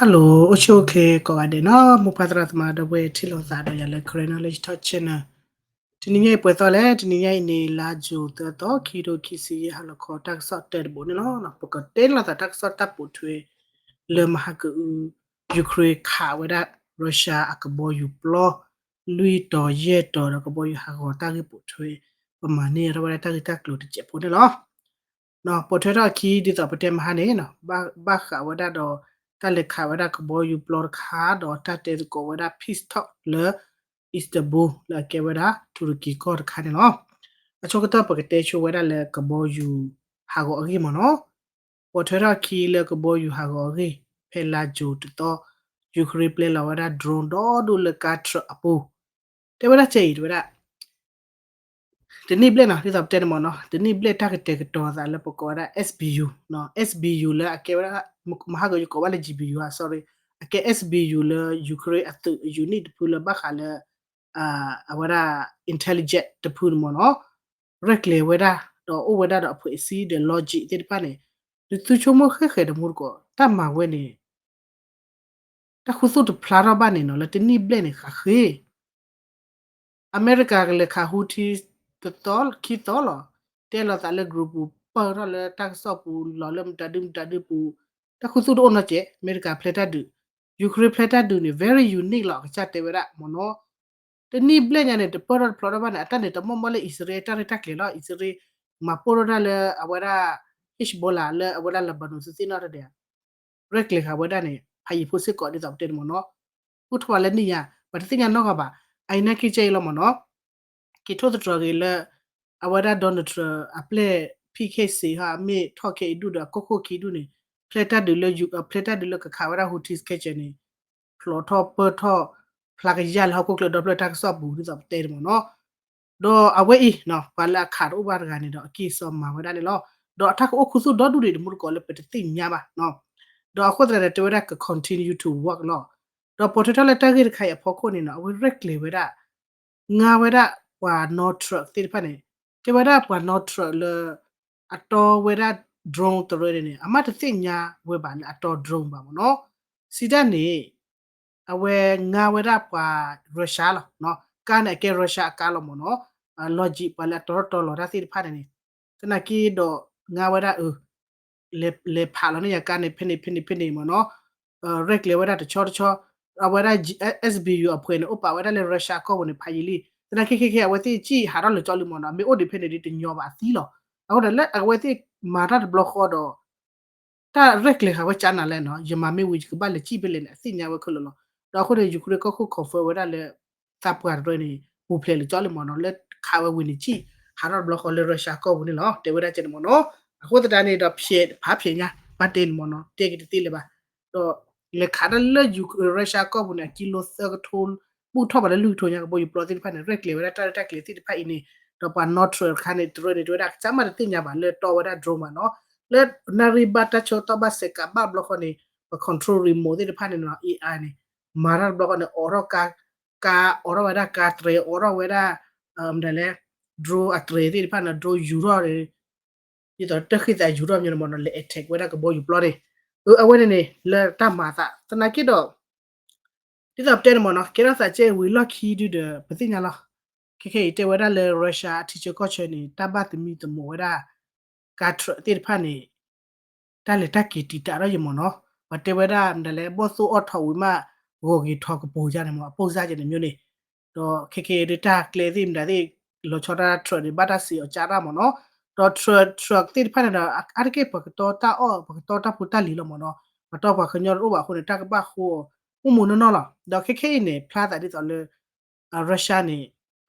Hello အိၣ်ဆူၣ်အိၣ်ချ့ကိးဂၤဒဲးနီၤ မိၢ်ပၢ်သရၣ်သမါဒီပုၢ်ဝဲၢ်ထံၣ်လိာ်သးဒီးယၤလၢ Karen Knowledge Talk Channel. တနံၤညါအံၤပှဲၤသီလဲၣ်, တနံၤညါအံၤန့ၣ် လါယူၤသၢသီ ခံထိခံဆံယဲၢ် ဟါလီၤခီ တၢ်ကစီၣ်တၢတဘိန့ၣ်လီၤ. ပကတဲလိာ်သးတၢ်ကစီၣ်တၢ်ပိာ်ထွဲ လၢမဟါကအု Ukraine ခးဝဲဒၣ် Russia အကဘီယူၤပျီ လွံၢ်တီၤယဲၢ်တီၤဒီးကဘီယူၤဟးဂီၤတၢ်ဂ့ၢ်ပိာ်ထွဲ ပမၤန့ၢ်ထီၣ်ဝဲဒၣ်တၢ်ဂ့ၢ်တၢ်ကျိၤတစဲးဖိန့ၣ်လီၤ. ပိာ်ထွဲထီၣ်အခံဒ်သိးပတဲမဟါန့ၣ် ဘၣ်ဃးဝဲဒၣ်ဒီး တၢ်လဲၤခးဝဲဒၣ်ကဘီယူၤပျီတခါ ဒီးတၢ်တဲသကိးဝဲဒၣ် peace talk လၢ Istanbul လၢအကဲဝဲဒၣ် ထူရကံကီၢ်တခါန့ၣ်လီၤ. အဆိကတၢၢ်ပကတဲဆိဝဲဒၣ်လၢကဘီယူၤဟးဂီၤအဂ့ၢ်မ့ၢ်နီၤ. ပိာ်ထွဲထီၣ်အခံလၢကဘီယူၤဟးဂီၤအဂ့ၢ် ဖဲလါယူၤတသီ Ukraine ပျဲလီၤဝဲဒၣ် drone ဒီဒူၣ်လၢကါ truck အပူၤ တဲဝဲဒၣ်ကဲအံၤ တဲဝဲဒၣ် တနံၣ်ဘျဲၣ်နီၤ ဒ်သိးပတဲန့ၣ်မ့ၢ်နီၤ တနံၣ်ဘျဲၣ်တၢ်ကတဲာ်ကတီၤသးလၢပကိးဝဲဒၣ် SBU, SBU လၢအကဲဝဲဒၣ် မဟါကယကိးဘၣ်လၢ GBU ဧါ sorry အကဲ SBU လၢ Ukraine အသုးအ unit တဖုလၢဘၣ်ဃးလၢ အဝဲဒၣ် intelligence တဖုန့ၣ်မ့ၢ်နီၤ ရဲၣ်ကျဲၤဝဲဒၣ် ဒီးအိၣ်ဝဲဒၣ်ဒီးအ policy ဒီး logic သ့ၣ်တဖၣ်န့ၣ် ဒုးသုဆိကမိၣ်ဃဲဃဲဒီးမူတကိး တၢ်မၤဝဲန့ၣ် တၢ်ခူသူၣ်တဖျါထီၣ်ဘၣ်န့ၣ်နီၤ လၢတနံၣ်ဘျဲၣ်န့ၣ် ဃးဃ့ အမဲရကၤကလဲၤခး Houthi တသီခံသီလီၤ. တဲလိာ်သးလၢ group ပူၤ ပၢၢ်ထီၣ်လၢတၢ်ကစီၣ်ပူၤ လီၤလၢမတၤဒုမတၤဒုပူၤ တၢ်ခူသူၣ်တအိၣ်နီတစဲး အမဲရကၤဖျဲးတၢ်ဒုး Ukraine ဖျဲးတၢ်ဒုးန့ၣ် very unique လီၤ အကစၢ်တဲဝဲဒၣ်မ့ၢ်နီၤ တနံၣ်ဘျဲၣ်ညါန့ၣ် တပၢၢ်ထီၣ်တဖျါထီၣ်ဘၣ်န့ၣ် အတၢ်န့ၣ်တမီၢ်မီၢ်လၢအံၣ်စရ့လးတၢ်ရဲၣ်တၢ်ကျဲၤလီၤ အံၣ်စရ့လး မၤပိၢ်ထီၣ်တၢ်လၢအဝဲဒၣ် Hezbollah လၢအဝဲဒၣ် Lebanon သုသ့ၣ်နီၣ်တဒဲး ရဲၣ်ကျဲၤဃာ်ဝဲဒၣ်န့ၣ် ဖးယံၤဖိစ့ၢ်ကီးဒ်သိးပတဲန့ၣ်မ့ၢ်နီၤ အိၣ်ထီၣ်ဘၣ်လၢနံၣ်ညါ ပတသ့ၣ်ညါနီတဂၤဘၣ် အအံၤနာ်က့ကဲအံၤလီၤမ့ၢ်နီၤ က့ၤထိၣ်သတြီၤဂ့ၤလၢ အဝဲဒၣ် Donald Trump အပျဲၢ် ဖံခ့ၣ်စ့ဟီ အမ့ၢ်ထီၣ်ခဲအံၤဒူၣ်ဒီးအကီၢ်ခိၣ်ခံဒူၣ်န့ၣ် ဖျဲးတၢ်ဒုးလၢ ဖျဲးတၢ်ဒုးလၢကခးဝဲဒၣ် Houthi ခဲကဲန့ၣ် ဖျိးထီၣ်ပၢၢ်ထီၣ် ဖျါကယၢ်လၢဟီၣ်ခိၣ်ချၢဒီဖျၢၣ်တၢ်ကစီၣ်ပူၤဒ်သိးပတဲန့ၣ်မ့ၢ်နီၤ ဒီးအဝဲအံၤ ပှၤလၢအခးတအိၣ်ဘၣ်တဂၤန့ၣ်ဒီး အက့ၢ်စီၤမၤဝဲဒၣ်န့ၣ်လီၤ. ဒီးအတၢ်ကအိၣ်ခူသူၣ်ဒီဒူၣ်န့ၣ် တမူတကိးလၢပတသ့ၣ်ညါဘၣ်. ဒီးအဃိသတးဒီး တဲဝဲဒၣ်က continue to work လီၤ. ဒီးပိာ်ထွဲထီၣ်လၢတၢ်ဂ့ၢ်တခါအံၤအဖီခိၣ်န့ၣ်နီၤ အဝဲရဲၣ်ကျဲၤဝဲဒၣ် ငါဝဲဒၣ်ပှၤနီၣ်ထြၢးသ့ၣ်တဖၣ်န့ၣ် တဲဝဲဒၣ်ပှၤနီၣ်ထြၢးလၢ အတီဝဲဒၣ် drone တရၢန့ၣ်န့ၣ် အမ့ၢ်တသ့ၣ်ညါဝဲဘၣ်လၢအတီ drone ဘၣ်မ့ၢ်နီၤ. စံးတၢ်န့ၣ် အဝဲငါဝဲဒၣ်ပှၤ Russia လီၤ. ကါန့ၣ်အကဲ Russia အကါလီၤမ့ၢ်နီၤ. လီၢ်ကံ ပှၤလၢအတီတီလီၤတၢ်သ့ၣ်တဖၣ်န့ၣ်န့ၣ် သနာ်က့ဒီး ငါဝဲဒၣ်အ လဲၤဖးလီၤန့ၢ်ယၤကါန့ၣ် ဖဲန့ၣ်ဖဲန့ၣ်ဖဲန့ၣ်မ့ၢ်နီၤ. ရဲၣ်ကျဲၤဝဲဒၣ်တဆီတဆီ အဝဲဒၣ် SBU အဖှဲးန့ၣ် အိၣ်ပာ်ဝဲဒၣ်လၢ Russia ကီၢ်ပူၤန့ၣ် ဖးယံာ်လံ. သနာ်က့ခဲခဲအဝဲသ့ၣ်စံၣ်ဟးထီၣ်လၢာ်ကၠီလံမ့ၢ်နီၤ. မ့ၢ်အိၣ်ဒံးဖဲန့ၣ်ဒ်တညီဘၣ်သံလီၤ. အဃိဒီးလၢအဝဲသ့ၣ်မၤတၢ်တဘျီဃီဒီး တၢ်ရဲၣ်ကျဲၤဃာ်ဝဲကၠါနၤလဲၣ်နီၤ. ယမၤမ့ၢ်ဝံၤ ယကဘၣ်လဲၤစံၣ်ဖဲလဲၣ်န့ၣ် အသ့ၣ်ညါဝဲခဲလၢာ်လီၤ. ဒီးအဃိန့ၣ် Ukraine ကီၢ်ခိၣ် confirm ဝဲဒၣ်လၢ သးပှၢ်တရၢန့ၣ် ပူၤဖျဲးလၢာ်ကၠီလံမ့ၢ်နီၤ. လၢခးဝဲဝံၤန့ၣ်စံၣ်ဟးထီၣ်တဘျီဃီလၢ Russia ကီၢ်ပူၤန့ၣ်လီၤ. တဲဝဲဒၣ်ကဲန့ၣ်မ့ၢ်နီၤ. အဃိသတးန့ၣ်ဒီး ဖျဲးဖးဖျဲးညါ ဘၣ်တဲန့ၣ်မ့ၢ်နီၤ. တဲက့ၤတသ့လၢၤဘၣ်. ဒီးလဲၤခးတၢ်လၢ Russia ကီၢ်ပူၤန့ၣ် အကံလိသၢကထိ ဘူးထီၣ်ဘၣ်လၢလွံၢ်ကထိညါ ကဘီယူၤပျီသ့ၣ်တဖၣ်န့ၣ် ရဲၣ်ကျဲၤဝဲဒၣ်တၢ်ရဲၣ်တၢ်ကျဲၤသ့ၣ်တဖၣ်အံၤန့ၣ် ဒီးပှၤနီၣ်ထြၢးတခါန့ၣ် တရၢန့ၣ် တဲဝဲဒၣ် ကစၢ်မးတသ့ၣ်ညါဘၣ်လၢတီဝဲဒၣ် drone ဘၣ်နီၤ. လၢနၣ်ရံၣ်ဘၣ်တၢ်ဆၢကတီၢ်ဘၣ်စဲးကးဘၣ်ဘျီဃီန့ၣ် ပှၤ control remote သ့ၣ်တဖၣ်န့ၣ်နီၤ AI န့ၣ် မၤတၢ်တဘျီဃီန့ၣ် အိးထီၣ်ကါ ကါအိးထီၣ်ဝဲဒၣ်ကါတြဲၤ အိးထီၣ်ဝဲဒၣ် မတၤလဲၣ် drone အတြဲၤသ့ၣ်တဖၣ်န့ၣ် drone ယူၤထီၣ် ဒ်သိးတၢ်ဃ့သးယူၤထီၣ်မညီန့ၣ်မ့ၢ်နီၤ လဲၤ attack ဝဲဒၣ်ကဘီယူၤပျီန့ၣ် အဝဲန့ၣ်န့ၣ် လၢတၢ်မၤအသး သနာ်က့ဒီး ဒ်သိးပတဲန့ၣ်မ့ၢ်နီၤ ကဲထီၣ်သးကဲဝံၤလီၢ်ခံဒုဒီး ပသ့ၣ်ညါလီၤ. ခဲခဲအံၤတဲဝဲဒၣ်လၢ Russia အထံဆၢကီၢ်ဆၢန့ၣ် တၢ်ဘၣ်သမံသမိးဝဲဒၣ် ကါ truck သ့ၣ်တဖၣ်န့ၣ် တၢ်လဲၤတၢ်က့ၤတံာ်တာ်ထီၣ်ယံၤမ့ၢ်နီၤ. ပှၤတဲဝဲဒၣ်မတၤလဲၣ် ဘီၣ်သိၣ်အီၣ်ထီၣ်ဝံၤမး ဂီၤက့ၤထီၣ်ကပိၤယါန့ၣ်မ့ၢ် အပိၢ်စါကဲန့ၣ်မ့ၢ်န့ၣ် ဒီးခဲခဲအံၤဒုတၢ်ကျဲသ့ၣ်မတၤသ့ၣ် လီၤဆီဒၣ် truck န့ၣ် ဘၣ်တၢ်စံးအီၤကၢ်တၢ်မ့ၢ်နီၤ. ဒီး truck truck သ့ၣ်တဖၣ်န့ၣ်ဒီး အါတက့ၢ်ပှၤကတီတၢ်အီၣ် ပှၤကတီတၢ်ဖိတၢ်လံၤလီၤမ့ၢ်နီၤ. ပှၤတီပှၤကညီတအိၣ်ဘၣ်အဃိန့ၣ် တၢ်ကဘၣ်ဃိအီၤ မုၢ်မုၢ်နီၢ်နီၢ်လီၤ. ဒီးခဲခဲအံၤန့ၣ် ဖျါသးဒ်သိးလၢ Russia န့ၣ်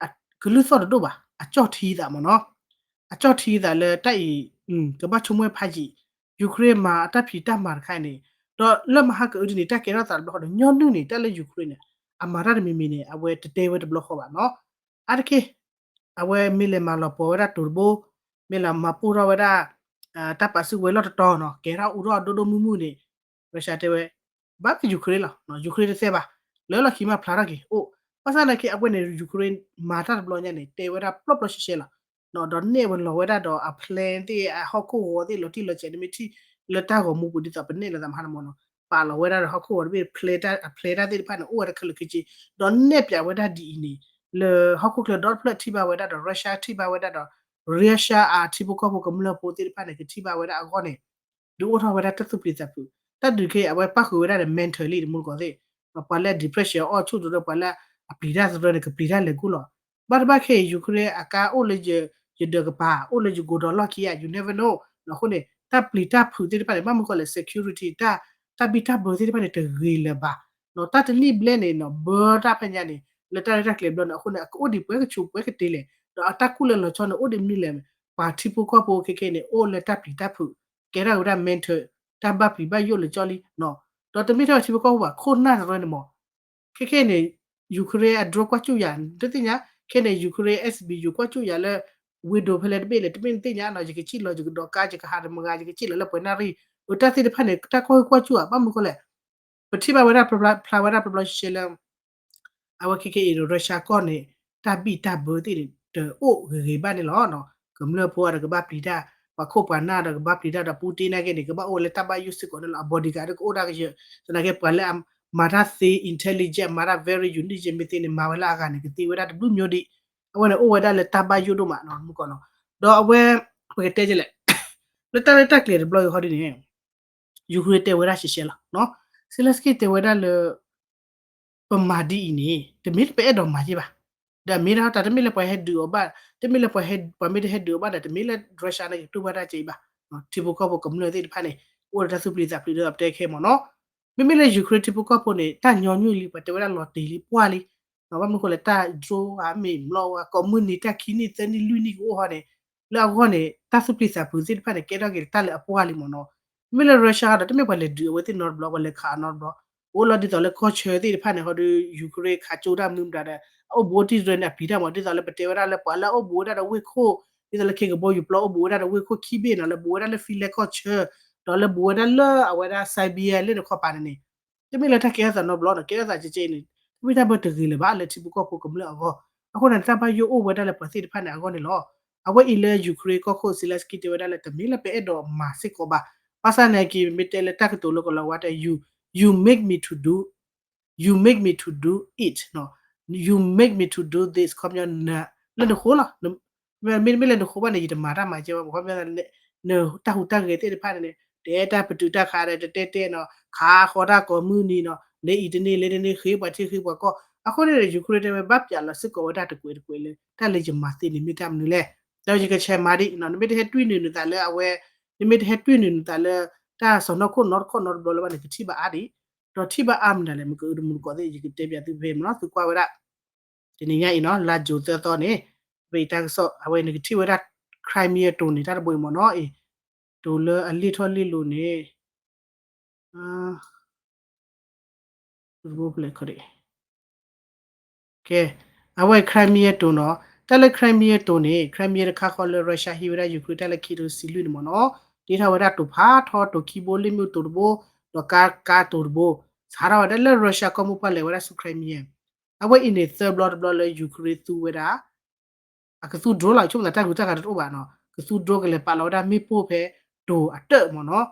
ကလုၢ်သီၣ်တဒိၣ်ဘၣ် အကၠီၣ်ထံသးမ့ၢ်နီၤ အကၠီၣ်ထံသးလၢတၢ်အံၤ ကဘၣ်ဆိကမိၣ်ဖးယံာ် Ukraine မၤအတၢ်ဖံးတၢ်မၤတခါအံၤန့ၣ် ဒီးလၢမဟါကအုဒ်န့ၣ် တၢ်ကဲထီၣ်သးတဘျီဃီဒီး ညီနုၢ်န့ၣ် တၢ်လၢ Ukraine န့ၣ် အမၤတၢ်တမံၤမံၤန့ၣ် အဝဲတတဲဝဲတဘျီဃီဘၣ်နီၤ အါတက့ၢ် အဝဲမ့ၢ်လဲၤမၤလီၤပှီၢ်ဝဲဒၣ်တိၤတဘိ မ့ၢ်လီၤမၤပိၢ်ထီၣ်ဝဲဒၣ် တၢ်ပာ်စုကဝဲၤလီၢ်တတီၤနီၤ ကဲထီၣ်အူထီၣ်ဒိၣ်ဒိၣ်မုၢ်မုၢ်န့ၣ် Russia တဲဝဲ ဘၣ်မ့ၢ် Ukraine လီၤ Ukraine တသဲဘၣ် လၢလီၢ်ခံမးဖျါထီၣ်က့ၤ အိၣ် ဘၣ်ဆၣ်သနာ်က့ အဝဲန့ၣ် Ukraine မၤတၢ်တဘျီညါန့ၣ် တဲဝဲဒၣ်ပျီပျီရှဲရှဲလီၤ ဒီးနဲၣ်ဝဲလီၤဝဲဒၣ်ဒီးအ plan သ့ၣ် အဟီၣ်ခိၣ်ဂီၤသ့ၣ် လီၤတံၢ်လီၤဆဲးန့ၣ်မ့ၢ်ထံၣ်လၢတၢ်ဂီၤမူပူၤဒ်သိးပနဲၣ်လိာ်သးမဟါန့ၣ်မ့ၢ်နီၤ ပာ်လီၤဝဲဒၣ်ဒီးဟီၣ်ခိၣ်ဂီၤတဘ့ၣ် ဖျဲးတၢ် အဖျဲးတၢ်သ့ၣ်တဖၣ်န့ၣ် အိၣ်ဝဲဒၣ်ခဲလၢာ်ခဲဆ့ ဒီးနဲၣ်ပၠးဝဲဒၣ်ဒ်အံၤန့ၣ် လၢဟီၣ်ခိၣ်ချၢဒီတဖျၢၣ်ထံၣ်ဘၣ်ဝဲဒၣ်ဒီး Russia ထံၣ်ဘၣ်ဝဲဒၣ်ဒီး Russia အထံဖိကီၢ်ဖိကမျၢၢ်ဖိသ့ၣ်တဖၣ်န့ၣ် ကထံၣ်ဘၣ်ဝဲဒၣ်အဂီၢ်န့ၣ် ဒုးအိၣ်ထီၣ်ဝဲဒၣ်တၢ်သူၣ်ပျံၤသးဖုး တၢ်ဒုးခဲအံၤ အဝဲပၣ်ဃုာ်ဝဲဒၣ်ဒီး mental လံ တမူတကိးသ့ၣ် ပှၤလၢ depression အီၣ်ဆူၣ်ဒိၣ်ဒီး ပှၤလၢအပျံၤတၢ်သရၢန့ၣ် ကပျံၤတၢ်လဲၤကူၣ်လီၤ. ဘၣ်တဘၣ်ခဲအံၤ Ukraine အကါအိၣ်လၢ ယဒၢးကပၤ အိၣ်လၢယကိးဒီးလီၢ်ခံဧါ you never know အဃိန့ၣ် တၢ်ပျံၤတၢ်ဖုးသ့ၣ်တဖၣ်န့ၣ် ဘၣ်မနုၤဃိလဲၣ် security တၢ် တၢ်ဘံၣ်တၢ်ဘၢသ့ၣ်တဖၣ်န့ၣ် တဂ့ၤလၢၤဘၣ် တၢ်တနံၣ်ဘျဲၣ်န့ၣ်နီၤ ဘၢတၢ်ဖဲညါန့ၣ် လၢတၢ်ရဲၣ်တၢ်ကျဲၤဘျီန့ၣ် အဃိန့ၣ် အကအိၣ်ဒံးပှဲၤကဆူးပှဲၤကတ့ၤလဲၣ် ဒီးအတၢ်ကူၣ်လၢလီၤဆီန့ၣ် အိၣ်ဒံးမနုၤလဲၣ် ပှၤထံဖိကီၢ်ဖိခဲခဲန့ၣ် အိၣ်လၢတၢ်ပျံၤတၢ်ဖုး ကဲထီၣ်ဝဲဒၣ် mental တၢ်ဘၣ်ပျံၤဘၣ်ယိၣ်လၢကၠီလံ ဒီးတမ့ၢ်ထဲထံဖိကီၢ်ဖိဘၣ် ခိၣ်နၢ်သရၢန့ၣ်မး ခဲခဲန့ၣ် Ukraine အ drone ကွၢ်ကၠူၣ်ယၤ တသ့ၣ်ညါ ခဲန့ၣ် Ukraine S B U ကွၢ်ကၠူၣ်ယၤလၢ window ဖဲလဲၣ်တဘ့ၣ်လဲၣ် တမ့ၢ်နသ့ၣ်ညါနီၤ ယကစံၣ်လီၤ ယကဒီးကါ ယကဟးတမဂၤ ယကစံၣ်လီၤလၢပှဲၤနၣ်ရံၣ် အတၢ်သ့ၣ်တဖၣ်န့ၣ် တၢ်ကွၢ်ဟုၣ်ကွၢ်ကၠူၣ်ဧါ ဘၣ်မနုၤဃိလဲၣ် ပထံၣ်ဘၣ်ဝဲဒၣ် ဖျါဝဲဒၣ်ပျီပျီရှဲရှဲလၢ အဝဲခဲခဲအံၤဒီး Russia ကီၢ်န့ၣ် တၢ်ဘံၣ်တၢ်ဘၢသ့ၣ်န့ၣ် တအိၣ်ဂ့ၤဂ့ၤဘၣ်န့ၣ်လီၤ. ကမျၢၢ်ဖိအံၤဒီးကဘၣ်ပျံၤတၢ် ပှၤခိၣ်ပှၤနၢ်ဒီးကဘၣ်ပျံၤတၢ်ဒီး Putin နာ်က့န့ၣ် ကဘၣ်အိၣ်ဝဲလၢတၢ်ဘၣ်ယိၣ်စ့ၢ်ကီးန့ၣ်လီၤ. အ bodyguard ဒီးကအိၣ်ဒၣ်ကယၢၤ သနာ်က့ပှၤလၢအမၤတၢ်သ့ intelligent မၤတၢ် very unique ယမ့ၢ်သ့န့ၣ် မၤဝဲလၢအဂၤန့ၣ် ကသ့ဝဲဒၣ်တဘျုးမျိုးဒံး အဝဲန့ၣ်အိၣ်ဝဲဒၣ်လၢတၢ်ဘၣ်ယိၣ်ဒိၣ်မးနီၤ မုၢ်ကီးနီၤ ဒီးအဝဲ ပကတဲကလဲၣ် လၢတၢ်ရဲၣ်တၢ်ကျဲၤတဘျီအံၤဟီဒ်န့ၣ် Ukraine တဲဝဲဒၣ်ရှဲရှဲလီၤ Zelensky တဲဝဲဒၣ်လၢ ပမၤဒ်အံၤန့ၣ် တမ့ၢ်လၢပအဲၣ်ဒိးမၤက့ဘၣ်. ဒီးအမ့ၢ်ဒၣ်တၢ်တမ့ၢ်လၢပှၤဟဲဒုးအီၤဘၣ်, တမ့ၢ်လၢပှၤဟဲ ပှၤမ့ၢ်တဟဲဒုးအီၤဘၣ်ဒီး တမ့ၢ်လၢ Russia န့ၣ် ကတူၢ်ဘၣ်တၢ်ကဲအံၤဘၣ်. ထံဖိကီၢ်ဖိကမျၢၢ်သ့ၣ်တဖၣ်န့ၣ် အိၣ်ဒီးတၢ်သူၣ်ပျံၤသးဖျံးဒီးပတဲခဲမ့ၢ်နီၤ. မ့မ့ၢ်လၢ Ukraine ထံဖိကီၢ်ဖိန့ၣ် တၢ်ညီနုၢ်လံ ပှၤတဲဝဲဒၣ်လီၤတံၢ်လံပှၢ်လံ. ဘၣ်မနုၤဃိလဲၣ် တၢ် drone ဧါ မ့ၢ်ဘျီဧါ ကိးမုၢ်နံၤတၢ်ခံနံၣ်သၢနံၣ်လွံၢ်နံၣ်ကအိၣ်ဟီန့ၣ် လၢအဂီၢ်န့ၣ် တၢ်သူၣ်ပျံၤသးဖျံးသ့ၣ်တဖၣ်န့ၣ် ကဲထီၣ်က့ၤတၢ်လၢအပှၢ်လံမ့ၢ်နီၤ. မ့မ့ၢ်လၢ Russia ဒီး တမ့ၢ်ပှၤလဲၤဒုးအဝဲသ့ၣ်နီတဘျီ ပှၤလဲၤခးအီၤနီတဘျီ အိၣ်လီၤဒ်သိးလၢကီၢ်ဆၢသ့ၣ်တဖၣ်န့ၣ် ဟီဒီး Ukraine ခးကၠိတၢ်မနုၤမတၤဒီး အအိၣ်ဘူးအိၣ်တံၢ်တရၢန့ၣ် အပျံၤတၢ်မး ဒ်သိးလၢပတဲဝဲဒၣ်လၢပှၤလၢအအိၣ်ဘူးဝဲဒၣ်ဒီးဝ့ၢ်ခိၣ် ဒ်သိးလၢ ခ့ကဘီယူၤ ပျီအိၣ်ဘူးဝဲဒၣ်ဒီးဝ့ၢ်ခိၣ်ခံဘ့ၣ်နီၤ လၢဘူးဝဲဒၣ်လၢ Finland ကီၢ်ဆၢ ဒီးလၢဘူးဝဲဒၣ်လၢအဝဲဒၣ် Siberia လၢန့ၣ်ခီပၤန့ၣ်န့ၣ် တမ့ၢ်လၢတၢ်ကဲထီၣ်သးနီတဘျီနီၤ ကဲထီၣ်သးကဲကဲအံၤန့ၣ် တမ့ၢ်တၢ်ဘၢတဂ့ၤလၢၤဘၣ် လၢထံဖိကီၢ်ဖိကမျၢၢ်အဂီၢ် အဃိန့ၣ် တၢ်ဘၣ်ယိၣ်အိၣ်ဝဲဒၣ်လၢပှၤသ့ၣ်တဖၣ်န့ၣ်အဂီၢ်န့ၣ်လီၤ. အဝဲအံၤလၢ Ukraine ကီၢ်ခိၣ် Zelensky တဲဝဲဒၣ်လၢ တမ့ၢ်လၢပအဲၣ်ဒိးမၤစ့ၢ်ကီးဘၣ်. ဘၣ်ဆၣ်န့ၣ်က့ၤ မ့ၢ်တဲလၢတၢ်ကတိၤလၢကလီၤဝါတဲ you, you make me to do, you make me to do it ခီပညီ လၢနဃိလီၤ မ့မ့ၢ်လၢနဃိဘၣ်န့ၣ် ယတမၤတၢ်မၤကဲဘၣ် ခီပညီ နတၢ်ဟူးတၢ်ဂဲၤသ့ၣ်တဖၣ်န့ၣ် တဲတၢ်ပတုာ်တၢ်ခးဒီး တတဲတဲနီၤ ခးဃီတၢ်ကိးမုၢ်နံၤနီၤ လဲၤအံၤတန့ၢ် လဲၤတန့ၢ် ဃ့ပှၤထံဃ့ပှၤကီၢ် အဃိန့ၣ်ဒီး Ukraine တဲဝဲဘၣ်ပျးလီၤစ့ၢ်ကီးဝဲဒၣ်တကွဲးတကွဲးလၢ တၢ်လၢယမၤသ့န့ၣ်မ့ၢ်တၢ်မနုၤလဲၣ်. ဒီးယကဆဲးမၤဒံးနီၤ နမ့ၢ်တဟဲတွံၢ်နုာ်နသးလၢအဝဲ နမ့ၢ်တဟဲတွံၢ်နုာ်နသးလၢ တၢ်စီၢ်နီၤခိၣ်နီတခီၣ်နီတဘျီလၢဘၣ်န့ၣ် ကထံၣ်ဘၣ်အါမနုၤလဲၣ် မ့ၢ်ကဒမူတကိးသ့ၣ် ယကတဲပၠးသုဖဲမ့ၢ်နီၤ သုကွၢ်ဝဲဒၣ် တနံၤညါအံၤနီၤ လါ June သၢသီန့ၣ် ပတၢ်ကစီၣ် အဝဲန့ၣ်ကထံၣ်ဝဲဒၣ် Crimea တိၤန့ၣ် တၢ်တဘိအံၤမ့ၢ်နီၤ အ့ၣ် တိၤလၢအလ့ၣ်ထီၣ်လ့ၣ်လီၤန့ၣ် ကဲ အဝဲ Crimea တိၤနီၤ တၢ်လၢ Crimea တိၤန့ၣ် Crimea တခါဃီလၢ Russia ဟံးဝဲဒၣ် Ukraine တၢ်လၢခံကထိတဆံလွံၢ်န့ၣ်မ့ၢ်နီၤ တ့ထီၣ်ဝဲဒၣ်တိၤဖးထီ တိၤခံဘိ လ့ၣ်မ့ၣ်အူတိၤတဘိ ဒီးကါကါတိၤတဘိ စးထီၣ်ဝဲဒၣ်လၢ Russia ကီၢ်မိၢ်ပှၢ်လဲၤဝဲဒၣ်ဆူ Crimea အဝဲအံၤန့ၣ် သၢဘျီတဘျီလၢ Ukraine သူဝဲဒၣ် အကသူ drone လီၤ ဆိကမိၣ်သးတၢ်ဂုၤတၢ်ဂၤတအိၣ်ဘၣ်နီၤ ကသူ drone ကလဲၤပာ်လီၤဝဲဒၣ်မ့ၣ်ပိၢ်ဖဲတိၤအတၢၢ်မ့ၢ်နီၤ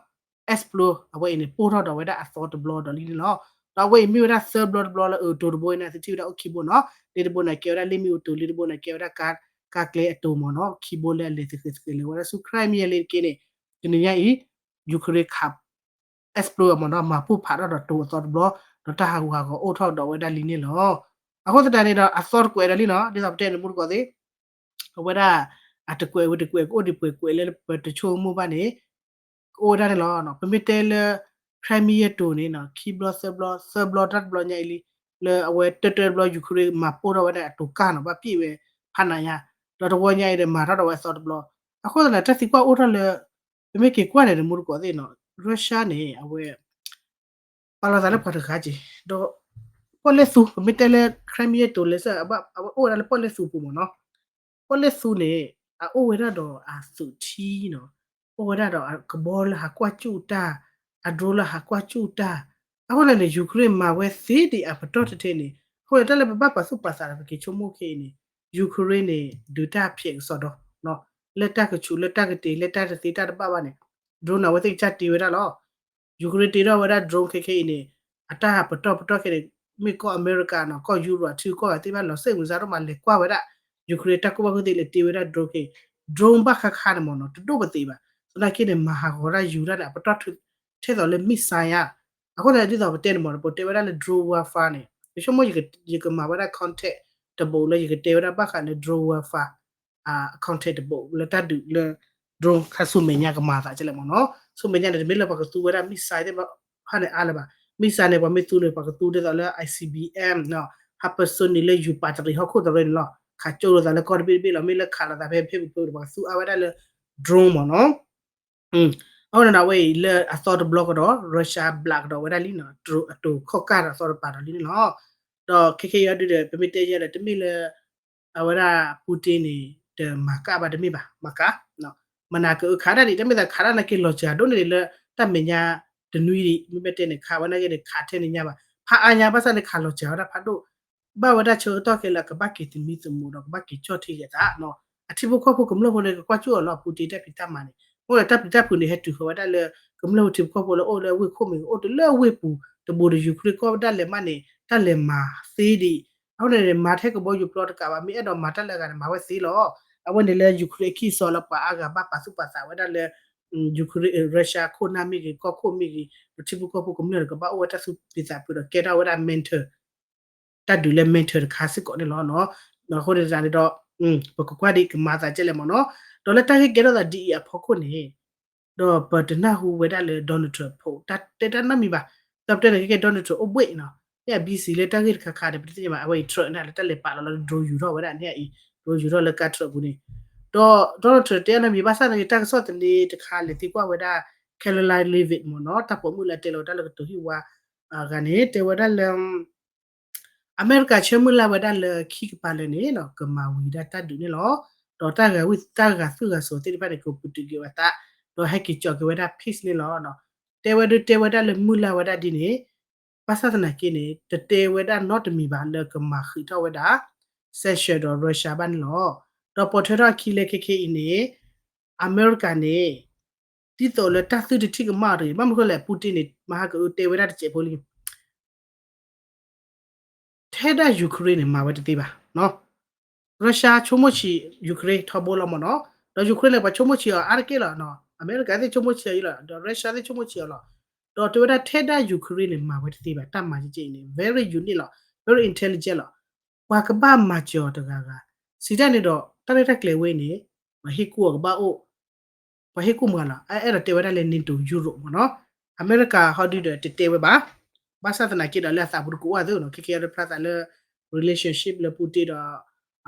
explode အဝဲအံၤန့ၣ် ပိၢ်ထီၣ်ဒီးဝဲဒၣ်အသီတဘျီဒီးလံန့ၣ်လီၤ. ဒီးအဝဲအံၤမ့ၢ်ဝဲဒၣ်သၢဘျီတဘျီလၢအတိၤတဘိအံၤန့ၣ် သုထံၣ်ဝဲဒၣ်အိၣ်ခံဘိနီၤ လ့ၣ်တဘိန့ၣ်ကဲဝဲဒၣ်လ့ၣ်မ့ၣ်အူတိၤ လ့ၣ်တဘိန့ၣ်ကဲဝဲဒၣ်ကါကျဲအတိၤမ့ၢ်နီၤ ခံဘိလၢအလဲၤသဃဲၤသဃဲၤလဲၤဝဲဒၣ်ဆူ Crimea လ့ၣ်တက့ၢ်န့ၣ် တနံၤညါအံၤ Ukraine ခး explode မ့ၢ်နီၤ မၤပိၢ်ဖးထီၣ်ဒီးတိၤအသီတဘျီ ဒီးတၢ်ဟးဂူာ်ဟးဂီၤအိၣ်ထီၣ်ဒီးဝဲဒၣ်လံန့ၣ်လီၤ. အဃိသတးန့ၣ်ဒီးအသီတကွဲးဒီးလံနီၤ ဒ်သိးပတဲန့ၣ်မူတကိးသ့ၣ် အဝဲဒၣ် အတကွဲးဝဲတကွဲးကအိၣ်ဒံးပှဲၤကွဲးလၢပတဆိကမိၣ်ဘၣ်န့ၣ် ကအိၣ်ဝဲဒၣ်န့ၣ်လီၤ. ပမ့ၢ်တဲလၢ Crimea တိၤန့ၣ်နီၤ ခံဘျီသၢဘျီ သၢဘျီတၢ်တဘျီညါအံၤလံ လၢအဝဲတၢၢ်တၢၢ်တဘျီ Ukraine မၤပိၢ်ထီၣ်ဝဲဒၣ်အတိၤကၢ်နီၤ ဘၣ်ပံၣ်ဝဲဖးနးညါ ဒီးတဝီညါအံၤဒီးမၤထီၣ်ဒီးဝဲအသီတဘျီ အဃိသတးန့ၣ် တၢ်သံကွၢ်အိၣ်ထီၣ်လၢ ပမ့ၢ်က့ၤကွၢ်န့ၣ်တမူတကိးသ့ၣ်နီၤ Russia န့ၣ် အဝဲ ပာ်လီၤသးလၢပှၤတဂၤက့ၤ ဒီး ပီၣ်လဲၣ်သူ ပမ့ၢ်တဲလၢ Crimea တိၤလဲၤစၢ် အဝဲအိၣ်ဝဲဒၣ်လၢပီၣ်လဲၣ်သူပူၤမ့ၢ်နီၤ ပီၣ်လဲၣ်သူန့ၣ် အအိၣ်ဝဲဒၣ်ဒီးအသုးထံနီၤ အိၣ်ဝဲဒၣ်ဒီးအကဘီလၢဟးကွၢ်ကၠူၣ်တၢ် အ drone လၢဟးကွၢ်ကၠူၣ်တၢ် အဃိန့ၣ်န့ၣ် Ukraine မၤဝဲသ့ဒံးအပတီၢ်တထဲန့ၣ် အဃိန့ၣ် တၢ်လၢပဘၣ်ပာ်သူၣ်ပာ်သးဒီးပက့ၤဆိကမိၣ်ခဲအံၤန့ၣ် Ukraine န့ၣ် ဒုးတၢ်ဖျဲးကစီဒီ လၢတၢ်ကဆူးလၢတၢ်ကတ့ၤလၢတၢ်တသ့တၢ်တဘၣ်ဘၣ်န့ၣ် drone န့ၣ် အဝဲသ့ၣ်ကစၢ်တ့ဝဲဒၣ်လီၤ Ukraine တ့ထီၣ်ဝဲဒၣ် drone ခဲခဲအံၤန့ၣ် အတၢ်ပတီၢ်ပတီၢ်ခဲန့ၣ် မ့ၢ်ကီၢ်အမဲရကၤနီၤ ကီၢ်ယူရိၤ ထံကီၢ်ဂၤသ့ၣ်တဖၣ်လီၤစ့ၣ်မုၢ်စါထီၣ်မး လဲၤကွၢ်ဝဲဒၣ် Ukraine တၢ်ကူၣ်ဘၣ်ကူၣ်သ့လဲၤတ့ဝဲဒၣ် drone ခဲ drone ဘၣ်ခါခါန့ၣ်မ့ၢ်နီၤ တဒိၣ်ပသ့ဘၣ်. သနာ်က့န့ၣ် မၤဟးဂီၤတၢ်ယူၤတၢ်န့ၣ် အပတီၢ်ထဲသိးလၢ missile ဧါ. အဃိန့ၣ် ဒ်သိးပတဲန့ၣ်မ့ၢ်နီၤ ပတဲဝဲဒၣ်လၢ drone warfare န့ၣ် ယဆိကမိၣ်ယကမၤဝဲဒၣ် content တဘိလၢယကတဲဝဲဒၣ်ဘၣ်ဃးလၢ drone warfare content တဘိလၢတၢ်ဒုးလၢ drone ခါဆူမဲာ်ညါကမၤသးကဲလဲၣ်မ့ၢ်နီၤ. ဆူမဲာ်ညါန့ၣ် တမ့ၢ်လၢပှၤကသူဝဲဒၣ် missile သ့ၣ်တဖၣ်န့ၣ်အါလၢၤဘၣ်. missile န့ၣ် ပှၤမ့ၢ်သူန့ၣ် ပှၤကသူဒ်သိးလၢ I C B M နီၤ hypersonic လၢယူၤပာ်တရံးဟီၣ်ခိၣ်တရံးန့ၣ်လီၤ. ခးကၠိလိာ်သးလၢကီၢ်တဘ့ၣ်တဘ့ၣ်လီၤ. မ့ၢ်လၢခးလိာ်သးဖဲဖဲပူၤဖဲပူၤဒီး ပှၤကသူအါဝဲဒၣ်လၢ drone မ့ၢ်နီၤ. အဝဲန့ၣ်ဒီးအဝဲအံၤလၢအသီတဘျီကဒီး Russia ဘျးကဒီးဝဲဒၣ်လံနီၤ drone အတိာ်ခီၣ်ကၢ်ဒီးအသီတပၤဒီးလံန့ၣ်လီၤ. ဒီးခဲခဲအံၤအီၤဒုဒီး ပမ့ၢ်တဲယဲဒီး တမ့ၢ်လၢ အဝဲဒၣ် Putin န့ၣ် တမၤကၢ်ဘၣ်တမ့ၢ်ဘၣ် မၤကၢ် မနၤကအုခးဒၣ်ဒံး တမ့ၢ်သးခးဒၣ်နာ်က့လီၤစှၤဒိၣ်န့ၣ်လၢ တၢ်မဲာ်ညါတနွံဒံး မ့မ့ၢ်တဲန့ၣ် ခးဝဲနာ်က့န့ၣ် ခးထဲန့ၣ်ညါဘၣ် ဖးအါညါ ဘၣ်ဆၣ်န့ၣ် ခးလီၤစှၤဝဲဒၣ်ဖးဒိၣ် ဘၣ်ဝဲဒၣ်ဆၢကတီၢ်ခဲလၢာ် ကဘၣ်က့ၤသမံသမိးဒီး ကဘၣ်က့ၤကၠီၣ်ထံက့ၤအသးနီၤ အထံဖိကီၢ်ဖိကမျၢၢ်ဖိန့ၣ် ကကွၢ်ကၠူၣ်အီၤလီၤ Putin တၢ်ဖံးတၢ်မၤန့ၣ် မ့ၢ်ဒီးတၢ်ပျံၤတၢ်ဖုးန့ၣ် ဟဲတုၤဃီၤဝဲဒၣ်လၢ ကမျၢၢ်ဖိထံဖိကီၢ်ဖိလၢအိၣ်လၢဝ့ၢ်ခိၣ်မ့ၢ်ဂ့ၤ အိၣ်တလၢဝ့ၢ်ပူၤ တဘိဒီး Ukraine ကီၢ်ဒၣ်လဲာ်မးန့ၣ် တၢ်လဲၤမၤသ့ဒံး အဃိန့ၣ် မၤထဲကဘီယူၤပျီတကးဘၣ် မ့ၢ်အဲၣ်ဒိးမၤတၢ်လၢအဂၤန့ၣ် မၤဝဲသ့လီၤ. အဝဲန့ၣ်လၢ Ukraine အခံအစီလၢပှၤအါဂၤဘၣ်ပာ်သူၣ်ပာ်သးဝဲဒၣ်လၢ Ukraine Russia ခိၣ်နၢ်မ့ၢ်ဂ့ၤ ကီၢ်ခိၣ်မ့ၢ်ဂ့ၤ ဒီးထံဖိကီၢ်ဖိကမျၢၢ်ဒီး ကဘၣ်အိၣ်ဝဲတၢ်သူၣ်ဖှံသးညီဒီး ကဲထီၣ်ဝဲဒၣ် mentor တၢ်ဒုးလၢ mentor တခါစ့ၢ်ကီးန့ၣ်လီၤ. အဃိန့ၣ်သတးန့ၣ်ဒီး ပကကွၢ်ဒံးကမၤသးကဲလဲၣ်မ့ၢ်နီၤ ဒီးလၢတၢ်ဂ့ၢ်ကဲထီၣ်သးဒ်အံၤအဖီခိၣ်န့ၣ် ဒီးပတနၢ်ဟူဝဲဒၣ်လၢ Donald Trump ဖိ တၢ်တဲတၢ်နီတမံၤဘၣ်. ဒီးပတဲန့ၣ် ခဲကဲ Donald Trump အိၣ်ဘှ့ၣ်နီၤ ယ busy လၢတၢ်ဂ့ၢ်တခါခါဒီး ပတသ့ၣ်ညါဘၣ် အဝဲအံၤ Trump န့ၣ် လၢတၢ်လဲၤပာ်လီၤလၢ drone ယူၤထီၣ်ဝဲဒၣ်န့ၣ်အံၤ drone ယူၤထီၣ်လၢကါ Trump ပူၤန့ၣ် ဒီး Donald Trump တဲအနီတမံၤဘၣ်ဆၣ်သနာ်က့ တၢ်ကစီၣ်သန့တခါလဲၤသံကွၢ်ဝဲဒၣ် Karoline Leavitt မ့ၢ်နီၤ တၢ်ပိာ်မုၣ်လၢအတဲလီၤတၢ်လၢကတိၤဟံၣ်ဝါ အဂၤန့ၣ် တဲဝဲဒၣ်လၢ အမဲရကၤဆၢမုၢ်လၢ်ဝဲဒၣ်လၢခံကပၤလၢာ်န့ၣ် ကမၤဝံၤဒၣ်တၢ်ဒုးန့ၣ်လီၤ. ဒီးတၢ်ဂၤဝံၤ တၢ်ဂၤသုးဂၤစိၤသ့ၣ်တဖၣ်န့ၣ် ကပတုာ်က့ၤဝဲသး ဒီးဟဲက့ၤကၠီၤက့ၤဝဲဒၣ် peace န့ၣ်လီၤ. တဲဝဲဒၣ်တဲဝဲဒၣ်လၢမုၢ်လၢ်ဝဲဒၣ်ဒ်န့ၣ် ဘၣ်ဆၣ်သနာ်က့န့ၣ် တတဲဝဲဒၣ်နီတမံၤဘၣ်လၢကမၤဃံးထီၣ်ဝဲဒၣ် sanction ဒီး Russia ဘၣ်န့ၣ်လီၤ. ဒီးပိာ်ထွဲထီၣ်အခံလၢခဲခဲအံၤန့ၣ် အမဲရကၤန့ၣ် ဒ်သိးလၢတၢ်သုတထံၣ်ကမၣ်အီၤတဂ့ၤ ဘၣ်မနုၤဃိလဲၣ် Putin န့ၣ် မဟါကအုတဲဝဲဒၣ်တစဲးဖိလံ ထဲဒၣ် Ukraine န့ၣ် မၤဝဲတသ့ဘၣ်. Russia ဆိကမိၣ်ဆံး Ukraine ထီဘိလီၤမ့ၢ်နီၤ, ဒီး Ukraine န့ၣ် ပှၤဆိကမိၣ်ဆံးအီၤအါတက့ၢ်လီၤ. အမဲရကၤသ့ၣ်ဆိကမိၣ်ဆံးအီၤလီၤ, ဒီး Russia သ့ၣ်ဆိကမိၣ်ဆံးအီၤလီၤ. ဒီးတဲဝဲဒၣ်ထဲဒၣ် Ukraine န့ၣ် မၤဝဲတသ့ဘၣ်, တၢ်မၤကဲကဲအံၤန့ၣ် very unique လီၤ, very intelligent လီၤ. ပှၤကဘၣ်မၤစၢၤအီၤတဂၤဂၤ, စံးတၢ်န့ၣ်ဒီး တၢ်ရဲၣ်တၢ်ကျဲၤဝဲအံၤန့ၣ် ပှၤဟ့ၣ်ကူၣ်အီၤကဘၣ်အိၣ် ပှၤဟ့ၣ်ကူၣ်မးလီၤ. အဲၣ်ဒိးတဲဝဲဒၣ်လၢ NATO Europe မ့ၢ်နီၤ, အမဲရကၤဟီဒုဒီးတတဲဝဲဘၣ်. ဘၣ်ဆၣ်သနာ်က့ဒီးလၢအသးပူၤတကအိၣ်အသိးနီၤ, ခဲကဲအံၤဖျါသးလၢ relationship လၢ Putin ဒီး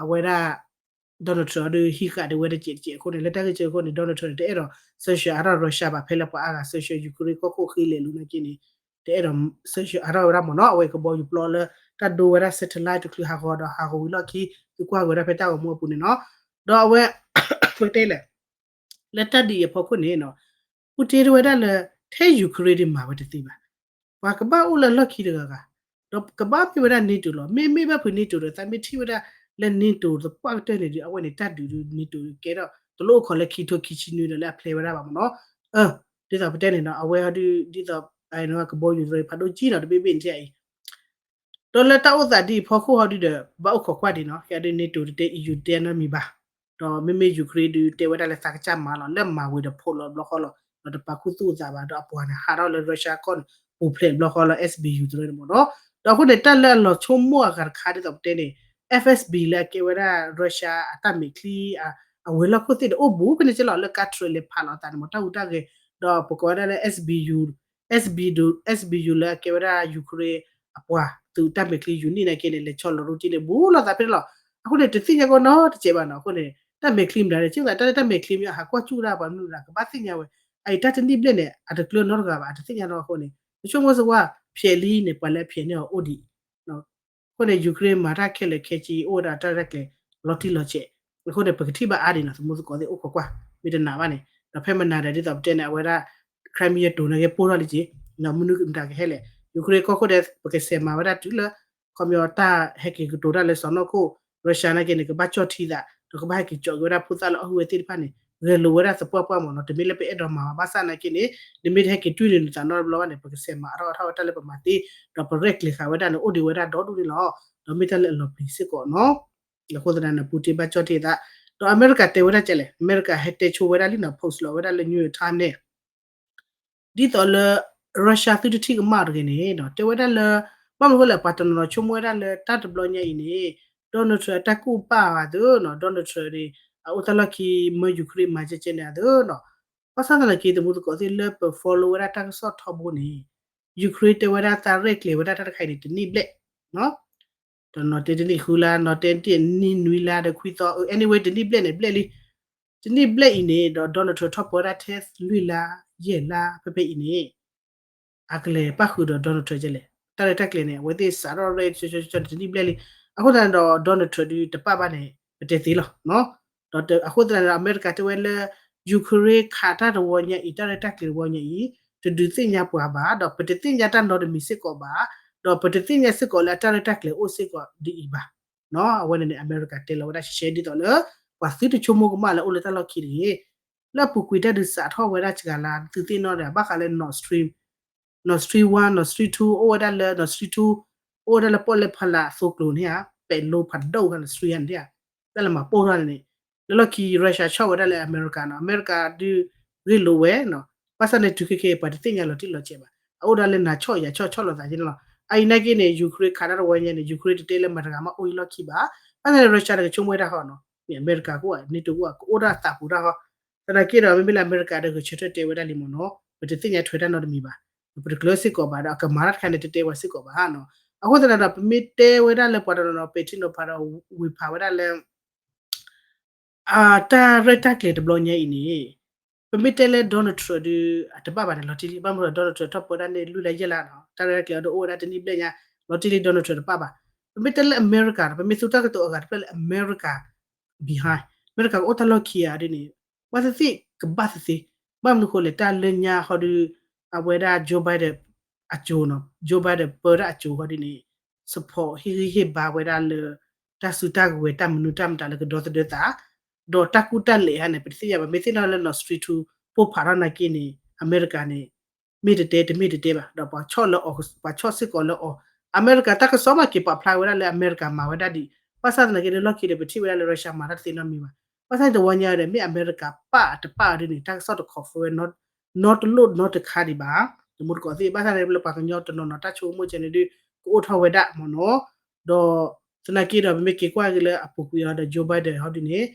အဝဲဒၣ် Donald Trump ဒီးဟံးဃာ်ဒၣ်ဝဲတစဲးတစဲးအဃိန့ၣ် လၢတၢ်ဂ့ၢ်ကဲအဃိန့ၣ် Donald Trump န့ၣ် တအဲၣ်ဒိး sanction အါထီၣ် Russia ဘၣ် ဖဲလၢပှၤအါဂၤ sanction Ukraine ကီၢ်ခိၣ်ဃ့လဲၤလူၤနာ်က့န့ၣ် တအဲၣ်ဒိး sanction အါထီၣ်ဝဲဒၣ်မ့ၢ်နီၤ, အဝဲကဘီယူၤပျီလၢ တၢ်ဒိဝဲဒၣ် satellite တချုးဟးဂီၤဒီးဟးဂီၤဝံၤလီၢ်ခံ သုကွၢ်ဝဲဒၣ်ဖဲတၢ်ဂီၤမူအပူၤန့ၣ်နီၤ. ဒီးအဝဲ ပကတဲလဲၣ် လၢတၢ်ဒ်အံၤအဖီခိၣ်န့ၣ်နီၤ, Putin တဲဝဲဒၣ်လၢ ထဲ Ukraine ဒ်မၤဝဲတသ့ဘၣ်, ပှၤကဘၣ်အိၣ်လၢအလီၢ်ခံတဂၤဂၤ, ဒီးကဘၣ်မ့ၢ်ဝဲဒၣ် NATO လီၤ. မ့မ့ၢ်ဘၣ်ဖုး NATO ဒီး သးမ့ၢ်ထံၣ်ဝဲဒၣ်လၢ NATO သပှၢ်ကတၢၢ်န့ၣ်ဒီး အဝဲန့ၣ်တၢ်ဒုးဒုး NATO ကဲထီၣ် တလိၣ်အိၣ်ခိးလၢခံထိခံဆံနွံဒီးလၢအဖျဲဝဲဒၣ်ဘၣ်မ့ၢ်နီၤ. ဒ်သိးပတဲန့ၣ်နီၤ, အဝဲဟီဒု ဒ်သိး ကဘီယူၤသရၣ်ဖးဒိၣ်ကံနီၤ တဘ့ၣ်ဘ့ၣ်န့ၣ်ထဲအံၤ ဒီးလၢတၢ်အိၣ်သးဒ်အံၤအဖီခိၣ်ဟီဒုဒီး ဘၣ်အိၣ်ခိးကွၢ်ဒံးနီၤ, ကဲဒ် NATO တတဲ EU တတဲနီတမံၤဘၣ်. ဒီးမ့မ့ၢ် Ukraine ဒုတဲဝဲဒၣ်လၢသးကစၢ်မၤလီၤ လၢမၤဝံၤဒီးဖီၣ်လီၤတဘျီဃီလီၤ, ဒီးတပာ်ခူသူၣ်အသးဘၣ်, ဒီးအပှၤန့ၣ်ဟးထီၣ်လၢ Russia ကီၢ်န့ၣ် ပူၤဖျဲးတဘျီဃီလၢ SBU တရၢန့ၣ်မ့ၢ်နီၤ. ဒီးအဃိန့ၣ် တၢ်လၢအလီၤဆိကမိၣ်အဂၤတခါဒ်သိးပတဲန့ၣ် FSB လၢအကဲဝဲဒၣ် Russia အတၢ်မဲာ်ချံ အဝဲၤလီၢ်ခိၣ်သ့ၣ်န့ၣ် အိၣ်ဘူးဖဲန့ၣ်ကဲလီၤ လၢကါ truck လဲၤဖးလီၤအသးန့ၣ်မ့ၢ် တၢ်ဟူးတၢ်ဂဲၤ, ဒီးပကိးဝဲဒၣ်လၢ SBU SBU လၢအကဲဝဲဒၣ် Ukraine အပှၤသုးတၢ်မဲာ်ချံ unit နာ်က့န့ၣ် လဲၤဆီလီၤရူက့န့ၣ် ဘူးလိာ်သးဖဲန့ၣ်လီၤ. အဃိန့ၣ် တသ့ၣ်ညါကီနီတစဲးဘၣ်နီၤ. အဃိန့ၣ် တၢ်မဲာ်ချံမတၤလဲၣ် ကဲသးတၢ်လၢတၢ်မဲာ်ချံမ့ၢ်အဟးကွၢ်စူၣ်ဒၣ်ပှၤမနုၤဒၣ် ကဘၣ်သ့ၣ်ညါဝဲ, အအံၤတၢ်တနံၣ်ဘျဲၣ်န့ၣ် အတကျၢၤနီတဂၤဘၣ် အတသ့ၣ်ညါနီၤ. အဃိန့ၣ် ပဆိကမိၣ်စ့ၢ်ဝဲ ဖျဲးလံန့ၣ် ပှၤလၢအဖျဲးန့ၢ်အီၤအိၣ်ဒံး အဃိန့ၣ် Ukraine မၤတၢ်ခဲလၢာ်ခဲဆ့ အိၣ်ဝဲဒၣ်တၢ်ရဲၣ်ကျဲၤလီၤတံၢ်လီၤဆဲး, အဃိန့ၣ် ပကထံၣ်ဘၣ်အါဒံးနီၤ သမူသကိးသ့ၣ်အိၣ်ခိးကွၢ် မ့ၢ်တနာ်ဘၣ်န့ၣ်, ဒီးဖဲမနၤဒီးဒ်သိးပတဲန့ၣ် အဝဲဒၣ် Crimea တိၤနာ်က့ ပိၢ်ထီၣ်လံက့ၤ, မနုၤမတၤကဟဲလဲၣ်, Ukraine ကီၢ်ခိၣ်ဒီး ပကစဲးမၤဝဲဒၣ်တုၤလၢ ခီပညီ တၢ်ဟဲက့ၤကတိၤတၢ်လၢစီၤနီၢ်ခိၣ် Russia နာ်က့န့ၣ် ကဘၣ်ကၠီၣ်ထံသး ဒီးကဘၣ်ဟဲက့ၤကၠီၣ်က့ၤဝဲဒၣ်ဖိသၣ်လၢအီၣ်ဟုၣ်ဝဲသ့ၣ်တဖၣ်န့ၣ် ဂဲၤလိာ်ဝဲဒၣ်သပှၢ်ပှၢ်မ့ၢ်နီၤ, တမ့ၢ်လၢပအဲၣ်ဒိးမၤဘၣ်, ဘၣ်ဆၣ်သနာ်က့န့ၣ် နမ့ၢ်တဟဲက့ၤတွံၢ်န့ၢ်နသးနီတဘျီဘၣ်န့ၣ် ပကဆဲးမၤအါထီၣ်အါထီၣ်ဝဲတၢ်လၢပမၤသ့, ဒီးပရဲၣ်ကျဲၤဃာ်ဝဲဒၣ်န့ၣ် အိၣ်ဒံးဝဲဒၣ်ဒီဒူၣ်န့ၣ်လီၤ. ဒီးမ့ၢ်တၢ်လၢအလီၤပျံၤစ့ၢ်ကီးနီၤ. အဃိသတးန့ၣ် Putin ဘၣ်ကၠီၣ်တ့ၢ်သး, ဒီးအမဲရကၤတဲဝဲဒၣ်ကဲလဲၣ်, အမဲရကၤဟဲတဲဆိဝဲဒၣ်လံနီၤ, post လီၤဝဲဒၣ်လၢ New York Times န့ၣ် ဒ်သိးလၢ Russia သုတထံၣ်ကမၣ်တဂ့ၤန့ၣ် တဲဝဲဒၣ်လၢ ဘၣ်မနုၤဃိလဲၣ် ပှၤတနီၤနီၤဆိကမိၣ်ဝဲဒၣ်လၢတၢ်တဘျီညါအံၤန့ၣ် Donald Trump အတၢ်ကူၣ်ပာ်ဘၣ်သုနီၤ, Donald Trump န့ၣ် အအိၣ်တၢ်လီၢ်ခံမၢ Ukraine မၤကဲကဲန့ၣ်အသုနီၤ. ဘၣ်ဆၣ်သနာ်က့ သမူသကိးသ့ၣ်လၢပ follow ဝဲဒၣ်တၢ်ကစီၣ်ထီဘိန့ၣ် Ukraine တဲဝဲဒၣ်တၢ်ရဲၣ်ကျဲၤဝဲဒၣ်တၢ်တခါအံၤန့ၣ် တနံၣ်ဘျဲၣ် ဒီးနီၤတဲတနံၣ်ဃုလါ, နီၤတဲတနံၣ်နွံလါဒီးခွံသီ, anyway တနံၣ်ဘျဲၣ်န့ၣ် ဘျဲၣ်လံ. တနံၣ်ဘျဲၣ်အံၤန့ၣ် ဒီး Donald Trump ထီၣ်ပၢဝဲဒၣ်ထဲလွံၢ်လါ ယဲၢ်လါ ဖဲဖဲအံၤန့ၣ် အကလဲၤပၣ်ဃုာ်ဒီး Donald Trump ကဲလဲၣ်. တၢ်ရဲၣ်တၢ်ကျဲၤန့ၣ် အဝဲသ့ၣ်စးထီၣ်ရဲၣ်တနံၣ်ဘျဲၣ်လံ. အဃိသတးန့ၣ်ဒီး Donald Trump ဒုးတပာ်ဘၣ်န့ၣ် ပတဲသ့လီၤ. ဒီးအဃိသတးန့ၣ်ဒီး အမဲရကၤတဲဝဲလၢ Ukraine ခးတၢ်တဝီညါအံၤ တၢ်ရဲၣ်တၢ်ကျဲၤတဝီညါအံၤ တဒုးသ့ၣ်ညါပှၤဘၣ်, ဒီးပတသ့ၣ်ညါတၢ်နီတမံၤစ့ၢ်ကီးဘၣ်, ဒီးပတသ့ၣ်ညါစ့ၢ်ကီးလၢအတၢ်ရဲၣ်တၢ်ကျဲၤအိၣ်စ့ၢ်ကီးဒ်အံၤဘၣ်. အဝဲန့ၣ်န့ၣ် အမဲရကၤတဲလီၤဝဲဒၣ်ရှဲရှဲဒ်သိးလၢ ပှၤသုတဆိကမိၣ်ကမၣ်လၢအိၣ်လၢတၢ်လီၢ်ခံတဂ့ၤ. လၢအပူၤကွံာ်တၢ်ဒုးစးထီၣ်ဝဲဒၣ်စှၤလါ သုသ့ၣ်နီၣ်ဒီး ဘၣ်ဃးလၢ Nord Stream, Nord Stream one, Nord Stream two အိၣ်ဝဲဒၣ်လၢ Nord Stream two အိၣ်ဝဲဒၣ်လၢပီၣ်လဲၣ်ဖီလာ်အသိကျိၤန့ၣ်ဧါ, ပဲာ်လိဖးဒိၣ်ခါ Nord Stream ဧါန့ၣ်ဧါ, တၢ်လၢမၤပိၢ်ထီၣ်န့ၣ်န့ၣ် လၢလီၢ်ခံ Russia ဆီၣ်ဝဲဒၣ်လၢအမဲရကၤနီၤ, အမဲရကၤဒုးဂ့ၢ်လိာ်ဝဲနီၤ, ဘၣ်ဆၣ်န့ၣ်တုၤခဲက့ၤ ပှၤတသ့ၣ်ညါလီၤတံၢ်လီၤဆဲးဘၣ်, အအိၣ်ဒၣ်လၢနၤဆီၣ်ယၤဆီၣ် ဆီၣ်လိာ်သးက့န့ၣ်လီၤ. အအံၤနာ်က့န့ၣ် Ukraine ခးတၢ်တဝီညါန့ၣ် Ukraine တတဲလၢမၤတဂၤမးအိၣ်အံၤလီၢ်ခံဘၣ်, ဘၣ်ဆၣ်န့ၣ် Russia တကဆိကမိၣ်ဝဲဒၣ်ဃီနီၤ, မ့ၢ်အမဲရကၤကအိၣ်ဧါ NATO ကအိၣ်ဧါ ကအိၣ်ဒၣ်သးပူၤတၢ်ဃီ, သနာ်က့ဒီး မ့မ့ၢ်လၢအမဲရကၤဒီးဂဲၤဆၢထၢၣ်တဲဝဲဒၣ်လံမ့ၢ်နီၤ, ပတသ့ၣ်ညါထွဲတၢ်နီတမံၤဘၣ်, ပတကျၢၤစ့ၢ်ကီးဘၣ်ဒီး အကမၤတၢ်တခါန့ၣ် တတဲဝဲစ့ၢ်ကီးဘၣ်နီၤ. အဃိသတးဒီး ပမ့ၢ်တဲဝဲဒၣ်လၢပှၤတနီၤနီၤ ပဲာ်ထံနီၤဖးဒီးဝံၤဖးဝဲဒၣ်လၢ အတၢ်ရဲၣ်တၢ်ကျဲၤတဘျီညါအံၤန့ၣ် ပမ့ၢ်တဲလၢ Donald Trump ဒုး အတဘၣ်ဘၣ်န့ၣ် လီၤတံၢ်လံ, ဘၣ်မနုၤဒီး Donald Trump ထီၣ်ပၢဝဲဒၣ်န့ၣ် လွံၢ်လါယဲၢ်လါနီၤ, တၢ်ရဲၣ်တၢ်ကျဲၤအီၤဒုးအိၣ်ဝဲဒၣ်တနံၣ်ဘျဲၣ်ညါ လီၤတံၢ်လံ Donald Trump တဘၣ်ဘၣ်. ပမ့ၢ်တဲလၢအမဲရကၤဒီး ပမ့ၢ်သူတၢ်ကတိၤအဂၤတဖျၢၣ်လၢအမဲရကၤ behind, အမဲရကၤကအိၣ်တၢ်လီၢ်ခံဂၤဒ်န့ၣ် ဘၣ်သ့ၣ်သ့ၣ်ကဘၣ်သ့ၣ်သ့ၣ်, ဘၣ်မနုၤဃိလဲၣ် တၢ်လၢညါဟီဒုး အဝဲဒၣ် Joe Biden အစိၤနီၤ, Joe Biden ပၢတၢ်အစိၤဃီဒ်န့ၣ် support ဟ့ၣ်ဂံၢ်ဟ့ၣ်ဘါဝဲဒၣ်လၢ တၢ်စုတၢ်ကဝဲၤ တၢ်မနုၤတၢ်မတၤလၢကဒီသဒၢသး ဒီးတၢ်ကူတၢ်လဲၤဟါန့ၣ် ပတသ့ၣ်ညါဘၣ်. မ့ၢ်သ့ၣ်နီၣ်လၢ Nord Stream two ပိၢ်ဖးထီၣ်နာ်က့န့ၣ် အမဲရကၤန့ၣ် မ့ၢ်တတဲတမ့ၢ်တတဲဘၣ်, ဒီးပှၤဆီၣ်လၢအီၤ ပှၤဆီၣ်စ့ၢ်ကီးလၢအီၤ, အမဲရကၤတၢ်ကစီၣ်မးက့ၤပာ်ဖျါဝဲဒၣ်လၢ အမဲရကၤမၤဝဲဒၣ်ဒ်အံၤ, ဘၣ်ဆၣ်သနာ်က့လၢလီၢ်ခံဒီး ပထံၣ်ဝဲဒၣ်လၢ Russia မၤတၢ်တသ့နီတမံၤဘၣ်. ဘၣ်ဆၣ်န့ၣ်တဝီညါဒီး မ့ၢ်အမဲရကၤပာ်တပာ်ဒ်န့ၣ် တၢ်ကစီၣ်တ confirm ဝဲ နီတလိၣ်နီတခါဒံးဘၣ်, တမူတကိးသ့ၣ်, ဘၣ်ဆၣ်န့ၣ် လၢပှၤကညီတနီၤနီၤ တၢ်ဆိကမိၣ်ကဲန့ၣ်ဒုး ကအိၣ်ထီၣ်ဝဲဒၣ်မ့ၢ်နီၤ, ဒီးသနာ်က့ဒီး ပမ့ၢ်က့ၤကွၢ်က့ၤလၢအပူၤကွံာ်အီၤဒီး Joe Biden ဟီဒ်န့ၣ်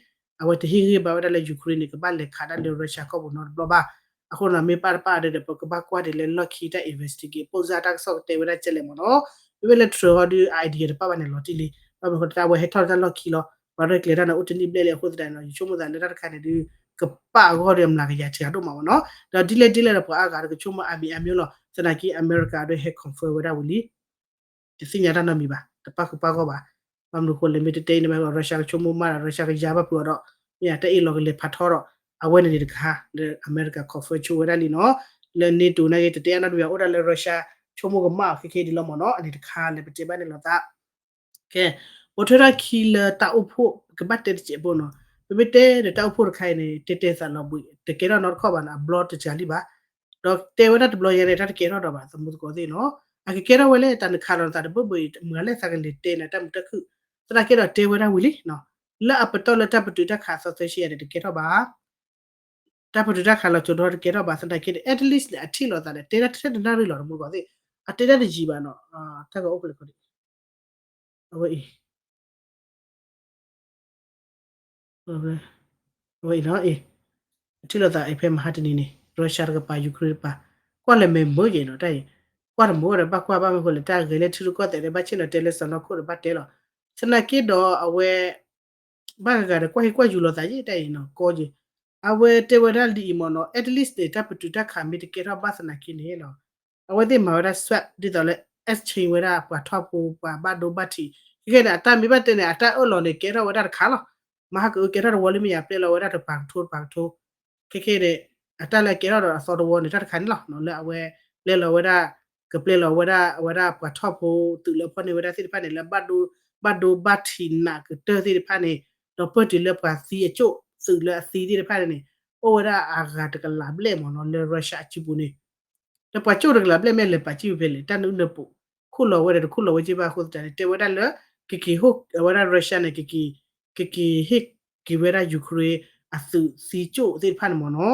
အဝဲတဟ့ၣ်ဂံၢ်ဘါဝဲဒၣ်လၢ Ukraine န့ၣ် ကဘၣ်လဲၤခးတၢ်လၢ Russia ကီၢ်ပူၤနီတဘျီဘၣ်. အဃိန့ၣ် မ့ၢ်ပာ်တပာ်ဒီး ပကဘၣ်ကွၢ်ဒ်လဲၣ်လၢလီၢ်ခံတၢ် investigate ပိၢ်စၢ်တၢ်ကစီၣ်ကတဲဝဲဒၣ်ကဲလဲၣ်မ့ၢ်နီၤ, မ့မ့ၢ်လၢ Trump ဟီဒုး idea တပာ်ဘၣ်န့ၣ် လီၤတံၢ်လံ, ဘၣ်မနုၤဃိတၢ်ဝဲဟဲထီၣ်လၢတၢ်လီၢ်ခံလီၤ, ပှၤရဲၣ်ကျဲၤတၢ်န့ၣ် အိၣ်တနံၣ်ဘျဲၣ်လံ အဃိသတးန့ၣ် ယဆိကမိၣ်သးလၢတၢ်တခါန့ၣ်ဒုး ကပာ်အဂီၢ်ဒီးအမျးကယၤစှၤဒိၣ်မးမ့ၢ်နီၤ, ဒီးဒ်လဲၣ်ဒ်လဲၣ်ဒီးပှၤအါဂၤဒီးကဆိကမိၣ်အါမံၤအါမံၤလီၤ, သနာ်က့အမဲရကၤဒီးဟဲ confirm ဝဲဒၣ်ဝံၤလံ တသ့ၣ်ညါတၢ်နီတမံၤဘၣ်, တပာ်ဃုာ်ပာ်ဂီၢ်ဘၣ်. ဘၣ်မနုၤဃိလဲၣ် မ့ၢ်တတဲအံၤန့ၣ် Russia ကဆိကမိၣ်မးဒီး Russia ကယါဘၣ်ဖုးအီၤဒီး မ့ၢ်တၢ်အ့ၣ်လီၤကလဲၤဖးထီဒီး အဝဲန့ၣ်န့ၣ်တခါ လၢအမဲရကၤ confirm ဆိဝဲဒၣ်လံနီၤ, လၢ NATO နာ်က့ တတဲအါနီတမံၤဘၣ် အိၣ်ဒၣ်လၢ Russia ဆိကမိၣ်ကမၣ်အီၤခဲခဲဒ်လီၤမ့ၢ်နီၤ, အန့ၣ်တခါလၢပတဲဘၣ်န့ၣ်လိာ်သး ကဲ, ပထွဲထီၣ်ခံလၢတၢ်အိၣ်ဖှိၣ် ကဘၣ်တဲတစဲးဖိနီၤ, ပမ့ၢ်တဲဒီးတၢ်အိၣ်ဖှိၣ်တခါအံၤန့ၣ် တဲတဲသးလီၤဘှံး တကဲထီၣ်နီတခီၣ်ဘၣ်နီၤ, အဘျီတစှၤလံဘၣ်, ဒီးတဲဝဲဒၣ်တဘျီယဲန့ၣ် တၢ်တကဲထီၣ်ဒီးဘၣ် သမူသကိးသ့ၣ်နီၤ, အကကဲထီၣ်ဝဲလၢတၢ်နခးလီၤသးတဘၣ်ဘၣ်အံၤ မုၢ်ဂၤလဲၣ်သးကလဲၤတဲနၤတၢ်မုာ်တၢ်ခုၣ်, သနာ်က့ဒီးတဲဝဲဒၣ်ဝံၤလံနီၤ, လၢအပတီၢ်လၢတၢ်ပတုာ်တၢ်ခးအသီသၢဆံယဲန့ၣ် တကဲထီၣ်ဘၣ် တၢ်ပတုာ်တၢ်ခးလီၤစိၤဒီးတကဲထီၣ်ဘၣ် သနာ်က့ဒီး at least န့ၣ် အထံၣ်လိာ်သးဒီး တဲဒၣ်ထဲတနၣ်ရံၣ်လီၤ တမူသကိးသ့ၣ်, အတဲဒၣ်တယံာ်ဘၣ်နီၤ, တၢ်ဂီၤအိၣ်ကလဲၤခီဒံး, အဝဲအံၤ, အဝဲအံၤနီၤ, အထံၣ်လိာ်သးအံၤဖဲမဟါတနံၤန့ၣ် Russia တကပၤ Ukraine တကပၤ, ကွၢ်လဲၤမဲာ်ဘၢက့ၤနီၤ တၢ်အံၤ, ကွၢ်တမုာ်ဒီးဘၣ်ကွၢ် ဘၣ်မနုၤဃိလဲၣ် တၢ်ဂဲၤလၢထံရူၢ်ကီၢ်သဲးဒီး ဘၣ်ဆ့ၣ်နီၤတဲလၢစီၢ်နီၤခိၣ်ဒီးဘၣ်တဲလီၤ, သနာ်က့ဒီးအဝဲ ဘၣ်ဂၤဂၤဒီး ကွၢ်ဟ့ၣ်ကွၢ်ယူၤလိာ်သးယဲ တၢ်အံၤနီၤ ကီယဲ, အဝဲတဲဝဲဒၣ်ဒ်အံၤမ့ၢ်နီၤ at least န့ၣ် တၢ်ပတုာ်တၢ်ခးမ့ၢ်တကဲထီၣ်ဘၣ်သနာ်က့န့ၣ်နီၤ, အဝဲသ့ၣ်မၤဝဲဒၣ် swap ဒ်သိးလၢ exchange ဝဲဒၣ်ပှၤထီၣ်ဖိပှၤဘၣ်ဒိဘၣ်ထံး, ခဲကဲန့ၣ် အတၢ်မ့ၢ်ဘၣ်တဲန့ၣ် အတၢ်အၢၣ်လီၤန့ၣ် ကဲထီၣ်ဝဲဒၣ်တခါလီၤ, မဟါကအုကဲထီၣ်တဝီလံမ့ၢ်ယၤ ပျဲလီၤဝဲဒၣ်တပၤကထိတပၤကထိ ခဲကဲန့ၣ် အတၢ်လၢကဲထီၣ်ဒီးအသီတဝီန့ၣ် တၢ်တခါန့ၣ်လီၤ, လၢအဝဲ ပျဲလီၤဝဲဒၣ် ကပျဲလီၤဝဲဒၣ် အဝဲဒၣ်ပှၤထီၣ်ဖိသုးလၢဖီၣ်န့ၢ်ဝဲဒၣ်သ့ၣ်တဖၣ်န့ၣ် လၢဘၣ်ဒိ ဘၣ်ဒိဘၣ်ထံးနးကတၢၢ်သ့ၣ်တဖၣ်န့ၣ်, ဒီးပၢၢ်တုၤလၢပှၤသံအကၠိၣ်သုးလၢအသံသ့ၣ်တဖၣ်န့ၣ်န့ၣ်, အိၣ်ဝဲဒၣ်အဂၤတကလးဘျဲၣ်မ့ၢ်နီၤ လၢ Russia အစုပူၤန့ၣ် ဒီးပှၤကၠိၣ်တကလးဘျဲၣ်မ့ၢ်လဲၤပာ်ကံၣ်ဖဲလဲၣ် တၢ်နုာ်နၢပူၤ ခိၣ်လီၤဝဲဒီးတခိၣ်လီၤဝဲက့ဘၣ်အဃိသတးန့ၣ် တဲဝဲဒၣ်လၢ ကက့ၤဟ့ၣ် အဝဲဒၣ် Russia န့ၣ် ကက့ၤဟ့ၣ်က့ၤဝဲဒၣ် Ukraine အသုးသံကၠိၣ်သ့ၣ်တဖၣ်န့ၣ်မ့ၢ်နီၤ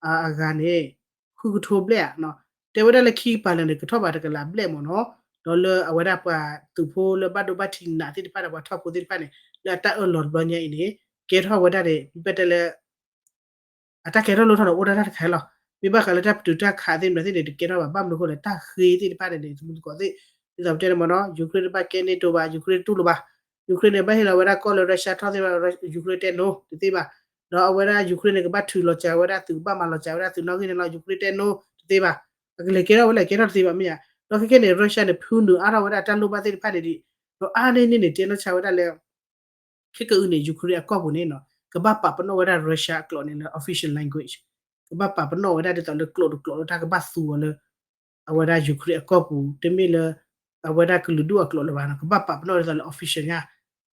အဂၤန့ၣ် ဃုကထိဘျဲၣ်ဧါ တဲဝဲဒၣ်လၢခံကပၤလၢာ်န့ၣ် ကထီၣ်ဘးတကလးဘျဲၣ်မ့ၢ်နီၤ ဒီးလၢအဝဲဒၣ်ပှၤသုးဖိလၢဘၣ်ဒိဘၣ်ထံးနးသ့ၣ်တဖၣ်ဒီးပှၤထီၣ်ဖိသ့ၣ်တဖၣ်န့ၣ် လၢအတၢ်အၢၣ်လီၤတဘျီညါအံၤန့ၣ် ကဲထီၣ်ဝဲဒၣ်န့ၣ် ပတဲလၢ အတၢ်ကဲထီၣ်လိၣ်ထီၣ်ဒီးအိၣ်ဒၣ်တၢ်တခါလီၤ. မ့ၢ်ဘၣ်ဃးလၢတၢ်ပတုာ်တၢ်ခးသ့ၣ်မနုၤသ့ၣ်န့ၣ် တကဲထီၣ်ဘၣ် ဘၣ်မနုၤအဃိလဲၣ် တၢ်ဃ့သ့ၣ်တဖၣ်န့ၣ်န့ၣ် သမူသကိးသ့ၣ် ဒ်သိးပတဲန့ၣ်မ့ၢ်နီၤ Ukraine တဘၣ်ကဲ NATO ဘၣ် Ukraine တတူၢ်လိာ်ဘၣ် Ukraine န့ၣ် ဘၣ်ဟ့ၣ်လီၤဝဲဒၣ်ကီၢ်လၢ Russia ထီၣ်သ့ၣ်တဖၣ် Ukraine တဲ no တသ့ဘၣ် ဒီးအဝဲဒၣ် Ukraine န့ၣ် ကဘၣ်ထုးလီၤစှၤဝဲဒၣ်သုး ကဘၣ်မၤလီၤစှၤဝဲဒၣ်သုးနီၣ်ဂံၢ်န့ၣ်လီၤ Ukraine တဲ no တသ့ဘၣ် အကလဲၤကဲထီၣ်ဝဲလဲၣ် ကဲထီၣ်တသ့ဘၣ်မ့ၢ်ဧါ. ဒီးခဲကဲန့ၣ် Russia န့ၣ် ဖုနုာ်အါထီၣ်ဝဲဒၣ်တၢ်လိၣ်ဘၣ်သ့ၣ်တဖၣ်န့ၣ်ဒီး ဒီးအါန့ၢ်န့ၢ်န့ၣ် တဲနီၢ်ဆါဝဲဒၣ်လၢ ခဲကအုးန့ၣ် Ukraine အကီၢ်ပူၤန့ၣ်နီၤ ကဘၣ်ပာ်ပနီၣ်ဝဲဒၣ် Russia အကျိာ်န့ၣ်လၢ official language ကဘၣ်ပာ်ပနီၣ်ဝဲဒၣ်ဒ်သိးလၢကျိာ်တကျိာ်လၢတၢ်ကဘၣ်သူအီၤလၢ အဝဲဒၣ် Ukraine အကီၢ်ပူၤ တမ့ၢ်လၢ အဝဲဒၣ်ကလုာ်ဒူၣ်အကျိာ်လၢၤဘၣ်နီၤ ကဘၣ်ပာ်ပနီၣ်ဒ်သိးလၢ official ညါ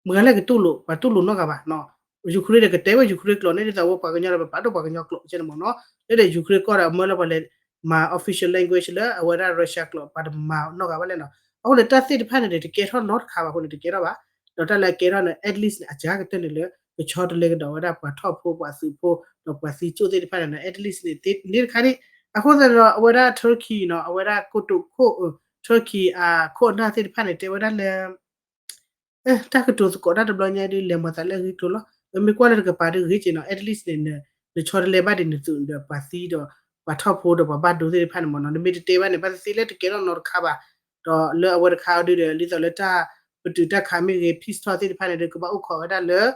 မ့ၢ်ဂၤလဲၣ်ကတူၢ်လိာ် ပှၤတူၢ်လိာ်နီတဂၤဘၣ်နီၤ Ukraine ဒီးကတဲဝဲ Ukraine ကျိာ်န့ၣ်ဒ်သိးဝဲပှၤကညီဒီးပပာ်ဒိၣ်ပှၤကညီကျိာ်ကဲန့ၣ်မ့ၢ်နီၤ လၢဒီး Ukraine ကီၢ်ဒီးအမၢလၢပှၤလဲၤမၤ official language လၢအဝဲဒၣ် Russia ကျိာ် ပှၤတမၤနီတဂၤဘၣ်လဲၣ်နီၤ အဃိန့ၣ် တၢ်သ့ၣ်တဖၣ်န့ၣ်ဒီး တကဲထီၣ်နီတခါဘၣ်အဃိန့ၣ် တကဲထီၣ်ဘၣ် ဒီးတၢ်လၢအကဲထီၣ်န့ၣ် at least န့ၣ် အစှၤကတၢၢ်န့ၣ်လၢ ကဆီတလဲကဒီးဝဲဒၣ်ပှၤထီၣ်ဖိပှၤသုးဖိ ဒီးပှၤသံကၠိၣ်သ့ၣ်တဖၣ်န့ၣ်နီၤ at least န့ၣ် သ့န့ၣ်တခါန့ၣ် အဃိသတးဒီးအဝဲဒၣ် Turkey နီၤ အဝဲဒၣ်ကိတိာ်ခိၣ် Turkey အခိၣ်အနၢ်သ့ၣ်တဖၣ်န့ၣ် တဲဝဲဒၣ်လၢ တၢ်ကတိၤသကိးတၢ်တဘျီညါဒ်လဲၤမၤသးလၢအဂ့ၢ်ကျိၤလီၤ မ့ၢ်ကွၢ်လၢတကပၤဒ်ဂ့ၤက့ၤနီၤ at least န့ၣ် နဆီတလဲဘၣ်ဒ်နသုးဒီးပှၤသံဒီး ပှၤထီၣ်ဖိဒီးပှၤဘၣ်ဒိသ့ၣ်တဖၣ်န့ၣ်မ့ၢ်နီၤ နမ့ၢ်တတဲဘၣ်န့ၣ် ဘၣ်သ့ၣ်သ့ၣ်လၢတကဲထီၣ်နီတခါဘၣ် ဒီးလၢအဝဲတခါအံၤဒ်ဒီး ဒ်သိးလၢတၢ်ပတုာ်တၢ်ခးမ့ၢ်ဂ့ၤ peace talk သ့ၣ်တဖၣ်န့ၣ်ဒီး ကဘၣ်အိၣ်ခိးဝဲဒၣ်လၢ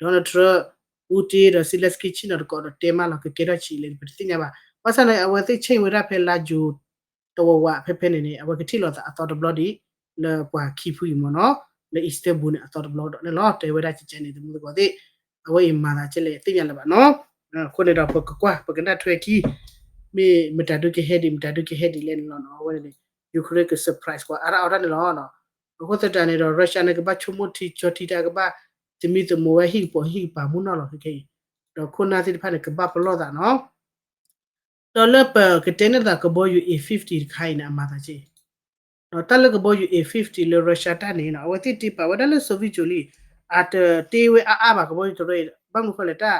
Donald Trump, Putin ဒီး Zelensky ဆ့ၣ်နီၤတကိးဒီးတဲမးလီၤ ကကဲထီၣ်ဆံးလဲၣ် ပတသ့ၣ်ညါဘၣ် ဘၣ်ဆၣ်န့ၣ် အဝဲသ့ၣ်ဆ့ၣ်ဝဲဒၣ်ဖဲလါယူၤ တဝီဝးဖဲဖဲန့ၣ်န့ၣ် အဝဲကထံၣ်လိာ်သးအသီတဘျီဒံး လၢပှၤခံဖုအံၤမ့ၢ်နီၤ လၢ Istanbul န့ၣ်အသီတဘျီဒီးန့ၣ်လီၤ တဲဝဲဒၣ်ကဲကဲန့ၣ် သမူသကိးသ့ၣ် အဝဲအံၤမၤသးကဲလဲၣ်သ့ၣ်ညါလၢၤဘၣ်နီၤ အဃိန့ၣ်ဒီးပကကွၢ် ပကနၣ်ထွဲခံ မ့ၢ်မတၤဒုကဟဲဒံး မတၤဒုကဟဲဒံးလဲၣ်န့ၣ်လီၤနီၤ အဝဲန့ၣ်န့ၣ် Ukraine က surprise ကွၢ်အါထီၣ်အါထီၣ်န့ၣ်လီၤ အဃိသတးန့ၣ်ဒီး Russia န့ၣ် ကဘၣ်ဆိကမိၣ်ထံကၠီထံတၢ် ကဘၣ်သမံသမိးဝဲဟံၣ်ကပီၤဟံၣ်ကပၤမုၢ်နီၢ်လီၤခဲခဲအံၤ ဒီးခိၣ်နၢ်သ့ၣ်တဖၣ်န့ၣ် ကဘၣ်ပလီၢ်သးနီၤ ဒီးလၢပကတဲန့ၣ်သးကဘီယူၤ A fifty တခါအံၤန့ၣ် အမၤသးကဲ ဒီးတၢ်လၢကဘီယူၤ A fifty လၢ Russia တၢ်န့ၣ်နီၤ အဝဲသ့ၣ်တ့ပာ်ဝဲဒၣ်လၢ Soviet ကၠိလံ အတတ့ဝဲအါအါဘၣ် ကဘီယူၤတရၢအံၤ ဘၣ်မနုၤဃိလဲၣ်တၢ်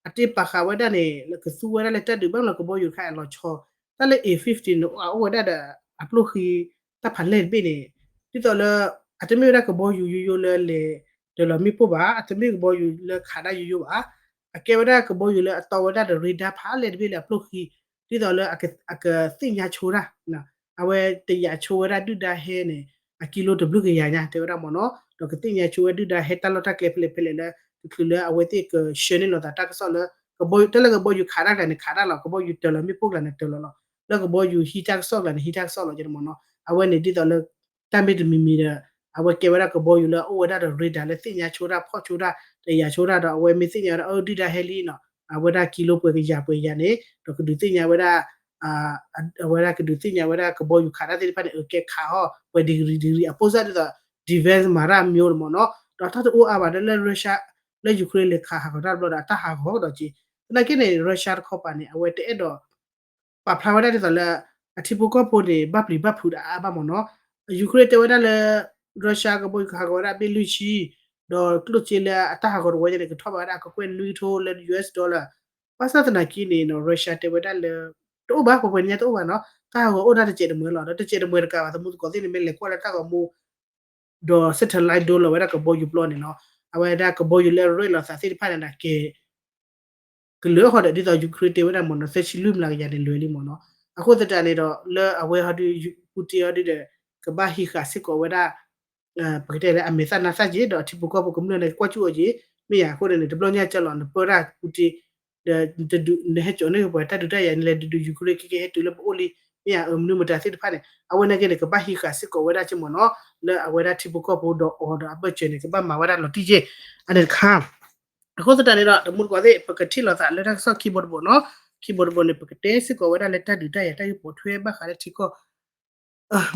အတ့ပာ်ဃာ်ဝဲဒၣ်န့ၣ် လၢကသူဝဲဒၣ်လၢတၢ်ဒုး ဘၣ်မနုၤကဘီယူၤတခါအံၤအလီၤဆီ တၢ်လၢ A fifty န့ၣ် အအိၣ်ဝဲဒၣ်ဒီး အပျိၢ်ဃံ တၢ်ဖးလဲၢ်တဘ့ၣ်န့ၣ် ဒ်သိးလၢ အတမ့ၢ်ဝဲဒၣ်ကဘီယူၤယိယိလၢလဲၤ တၢၤလီၤမ့ၣ်ပိၢ်ဘၣ် အတမ့ၢ်ကဘီယူၤလၢခးဒၣ်ယိယိဘၣ် အကဲဝဲဒၣ်ကဘီယူၤလၢအတီဝဲဒၣ်ဒီး radar ဖးလဲၢ်တဘ့ၣ်လၢအပျိၢ်ဃံ ဒ်သိးလၢအကသ့ၣ်ညါဆိတၢ် အဝဲတယာ်ဆိဝဲဒၣ်ဒုၣ်ဒါဟဲန့ၣ် အကံလိတဘျုးကယၤညါ တဲဝဲဒၣ်မ့ၢ်နီၤ ဒီးကသ့ၣ်ညါဆိဝဲဒုၣ်ဒါဟဲတၢ်လီၢ်တၢ်ကျဲဖဲလဲၣ်ဖဲလဲၣ်လၢ တချုးလၢအဝဲသ့ၣ်ကဆှၢန့ၢ်လိာ်သးတၢ်ကစီၣ်လၢ ကဘီယူၤ တၢ်လၢကဘီယူၤခးတၢ်ကျါန့ၣ် ခးတၢ်လီၤ ကဘီယူၤတၢၤလီၤမ့ၣ်ပိၢ်ကျါန့ၣ် တၢၤလီၤလီၤ လၢကဘီယူၤဟံးတၢ်ကစီၣ်ကျါန့ၣ် ဟံးတၢ်ကစီၣ်လီၤ တဲမ့ၢ်နီၤ အဝဲန့ၣ်ဒ်သိးလၢ တၢ်မ့ၢ်တမံၤမံၤဒီး အဝဲကဲဝဲဒၣ်ကဘီယူၤလၢအအိၣ်ဝဲဒၣ်ဒီး radar လၢသ့ၣ်ညါဆိတၢ် ဖီၣ်ဆိတၢ် တယာ်ဆိတၢ်ဒီး အဝဲမ့ၢ်သ့ၣ်ညါဝဲဒၣ် အၢ ဒုၣ်ဒါဟဲလံနီၤ အဝဲဒၣ်ကံလိပှဲၤကယၤပှဲၤယၤန့ၣ် ဒီးကဒုးသ့ၣ်ညါဝဲဒၣ် အဝဲဒၣ်ကဒုးသ့ၣ်ညါဝဲဒၣ်ကဘီယူၤခးတၢ်သ့ၣ်တဖၣ်န့ၣ် အကဲခးဟီၣ် ပှဲၤ degree degree အပိၢ်စၢ်ဒ်သိး defense မၤတၢ်မျိုးန့ၣ်မ့ၢ်နီၤ ဒီးတၢ်တအိၣ်အါဘၣ်ဒီးလၢ Russia လၢ Ukraine လဲၤခးဟးဂီၤတၢ်တဘျီဒီး အတၢ်ဟးဂီၤကဒီးက့ သနာ်က့န့ၣ် Russia တခီပၤန့ၣ် အဝဲတအဲၣ်ဒိး ပာ်ဖျါဝဲဒၣ်ဒ်သိးလၢ အထံဖိကီၢ်ဖိန့ၣ် ဘၣ်ပျံၤဘၣ်ဖုးတအါအါဘၣ်မ့ၢ်နီၤ. Ukraine တဲဝဲဒၣ်လၢ Russia ကဘီယူၤကဟးဂီၤဝဲဒၣ်ဘ့ၣ်လွံၢ်ဆံ, ဒီးကျိၣ်စ့လၢအတၢ်ဟးဂီၤတဝီညါန့ၣ် ကထီၣ်ဘၣ်ဝဲဒၣ်အကကွဲၢ်နွံကထိလၢ US dollar. ဘၣ်ဆၣ်သနာ်က့န့ၣ်နီၤ Russia တဲဝဲဒၣ်လၢ တအိၣ်ဘၣ် ပှဲၤပှဲၤညါတအိၣ်ဘၣ်နီၤ, တၢ်ဟးဂီၤအိၣ်ဒၣ်တစဲးတမှဲၤလီၤ. ဒီးတစဲးတမှဲၤတကးဘၣ် သမူသကိးသ့ၣ်န့ၣ် မ့ၢ်လဲၤကွၢ်လၢတၢ်ဂီၤမူ ဒီး satellite ဒိလီၤဝဲဒၣ်ကဘီယူၤပျီန့ၣ်နီၤ, အဝဲဒၣ်ကဘီယူၤလၢအရဲၣ်လီၤသးသ့ၣ်တဖၣ်န့ၣ် ကဲ ကလၢၤဃီဒီး ဒ်သိး Ukraine တဲဝဲဒၣ်မ့ၢ်နီၤ သၢဆံလွံၢ်မျးကယၤန့ၣ် လဲၤလံမ့ၢ်နီၤ. အဃိသတးန့ၣ်ဒီး လၢအဝဲဟီဒုး Putin ဟီဒုးဒီး ကဘၣ်ဟံးဃာ်စ့ၢ်ကီးဝဲဒၣ် ပကတဲလၢအမဲာ်သၣ်နါသၣ်က့ၤ ဒီးအထံဖိကီၢ်ဖိကမျၢၢ်န့ၣ် ကွၢ်ကၠူၣ်အီၤက့ၤ မ့ၢ်ယၤအဃိန့ၣ်န့ၣ် တဘျီညါကၢလီၤ နပၢတၢ် Putin ဒီး နဟဲကၠီၤန့ၢ်ပှၤတၢ်ဒုးတၢ်ယၤန့ၣ် လဲၤဒုးဒုး Ukraine ခဲကဲဟဲတုၤလၢပအိၣ်လံ မ့ၢ်ယၤ မနုၤမတၤသ့ၣ်တဖၣ်န့ၣ် အဝဲန့ၣ်က့ၤန့ၣ် ကဘၣ်ဟံးဃာ်စ့ၢ်ကီးဝဲဒၣ်က့ၤမ့ၢ်နီၤ လၢအဝဲဒၣ်ထံဖိကီၢ်ဖိဒီးအီၤဒီးအဘၢၣ်စၢၤန့ၣ် ကဘၣ်မၤဝဲဒၣ်လီၤတံၢ်က့ၤ အန့ၣ်တခါ အဃိသတးန့ၣ်ဒီး တမူတကိးသ့ၣ် ပကထံၣ်လိာ်သးလၢတၢ်ကစီၣ်ခံဘိတဘိနီၤ, ခံဘိတဘိန့ၣ် ပကတဲစ့ၢ်ကီးဝဲဒၣ်လၢတၢ်ဒုးတၢ်ယၤတၢ်ဂ့ၢ်ပိာ်ထွဲဘၣ်ဃးလၢထံကီၢ်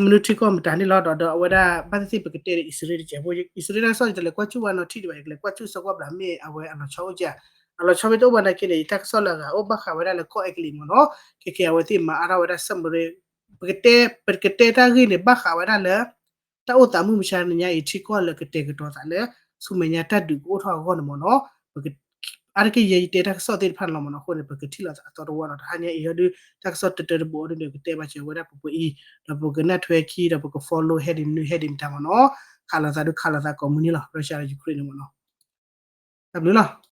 မနုၤထံကီၢ်မတၤန့ၣ်လီၤ. ဒီးဒီးအဝဲဒၣ်ဘၣ်သ့ၣ်သ့ၣ် ပကတဲဒီးအံၣ်စရ့လးတစဲးဖိ, အံၣ်စရ့လးတၢ်ကစီၣ်ယတလဲၤကွၢ်ကၠူၣ်ဝဲနီၤထံၣ်ဒံးဘၣ်, ယကလဲၤကွၢ်ကၠူၣ်စီကွၢ်ဘျး မ့ၢ်အဝဲအလီၤဆီအိၣ်ကဲဧါ. လီၤဆီမ့ၢ်တအိၣ်ဘၣ်နာ်က့န့ၣ် ယတၢ်ကစီၣ်လၢအဂၤအိၣ်ဘၣ်ဃးဝဲဒၣ်လၢကီၢ်အဲကလံးမ့ၢ်နီၤ, ခဲကဲအဝဲသ့ၣ်မၤအါထီၣ်ဝဲဒၣ် submarine ပကတဲ ပကတဲတၢ်ဂ့ၢ်န့ၣ် ဘၣ်ဃးဝဲဒၣ်လၢ တၢ်အိၣ်သးမုၢ်မဆါတနံၤညါအံၤ ထံကီၢ်လၢကတဲာ်ကတီၤသးလၢ ဆူမဲာ်ညါတၢ်ဒုးကအိၣ်ထီၣ်အဂီၢ်န့ၣ်မ့ၢ်နီၤ, အါတက့ၢ်ယဲယတဲတၢ်ကစီၣ်သ့ၣ်တဖၣ်န့ၣ်လီၤမ့ၢ်နီၤ, အဃိန့ၣ် ပကထံၣ်လိာ်သးအသီတဝီနီၤ, တဟါညါအံၤဟီဒု တၢ်ကစီၣ်တတၢတဘိအီၤဒုန့ၣ် ကတဲဘၣ်စၢၤဝဲဒၣ်ပပှဲၤအံၤ, ဒီးပကနၢ်ထွဲခံ ဒီးပက follow ဟဲဒ်မနုၤဟဲဒ်မတၤမ့ၢ်နီၤ, ခးလိာ်သးဒုခးလိာ်သးကိးမုၢ်နံၤလီၤ, Russia ဒီး Ukraine န့ၣ်မ့ၢ်နီၤ, တၢ်ဘျုးလီၤ.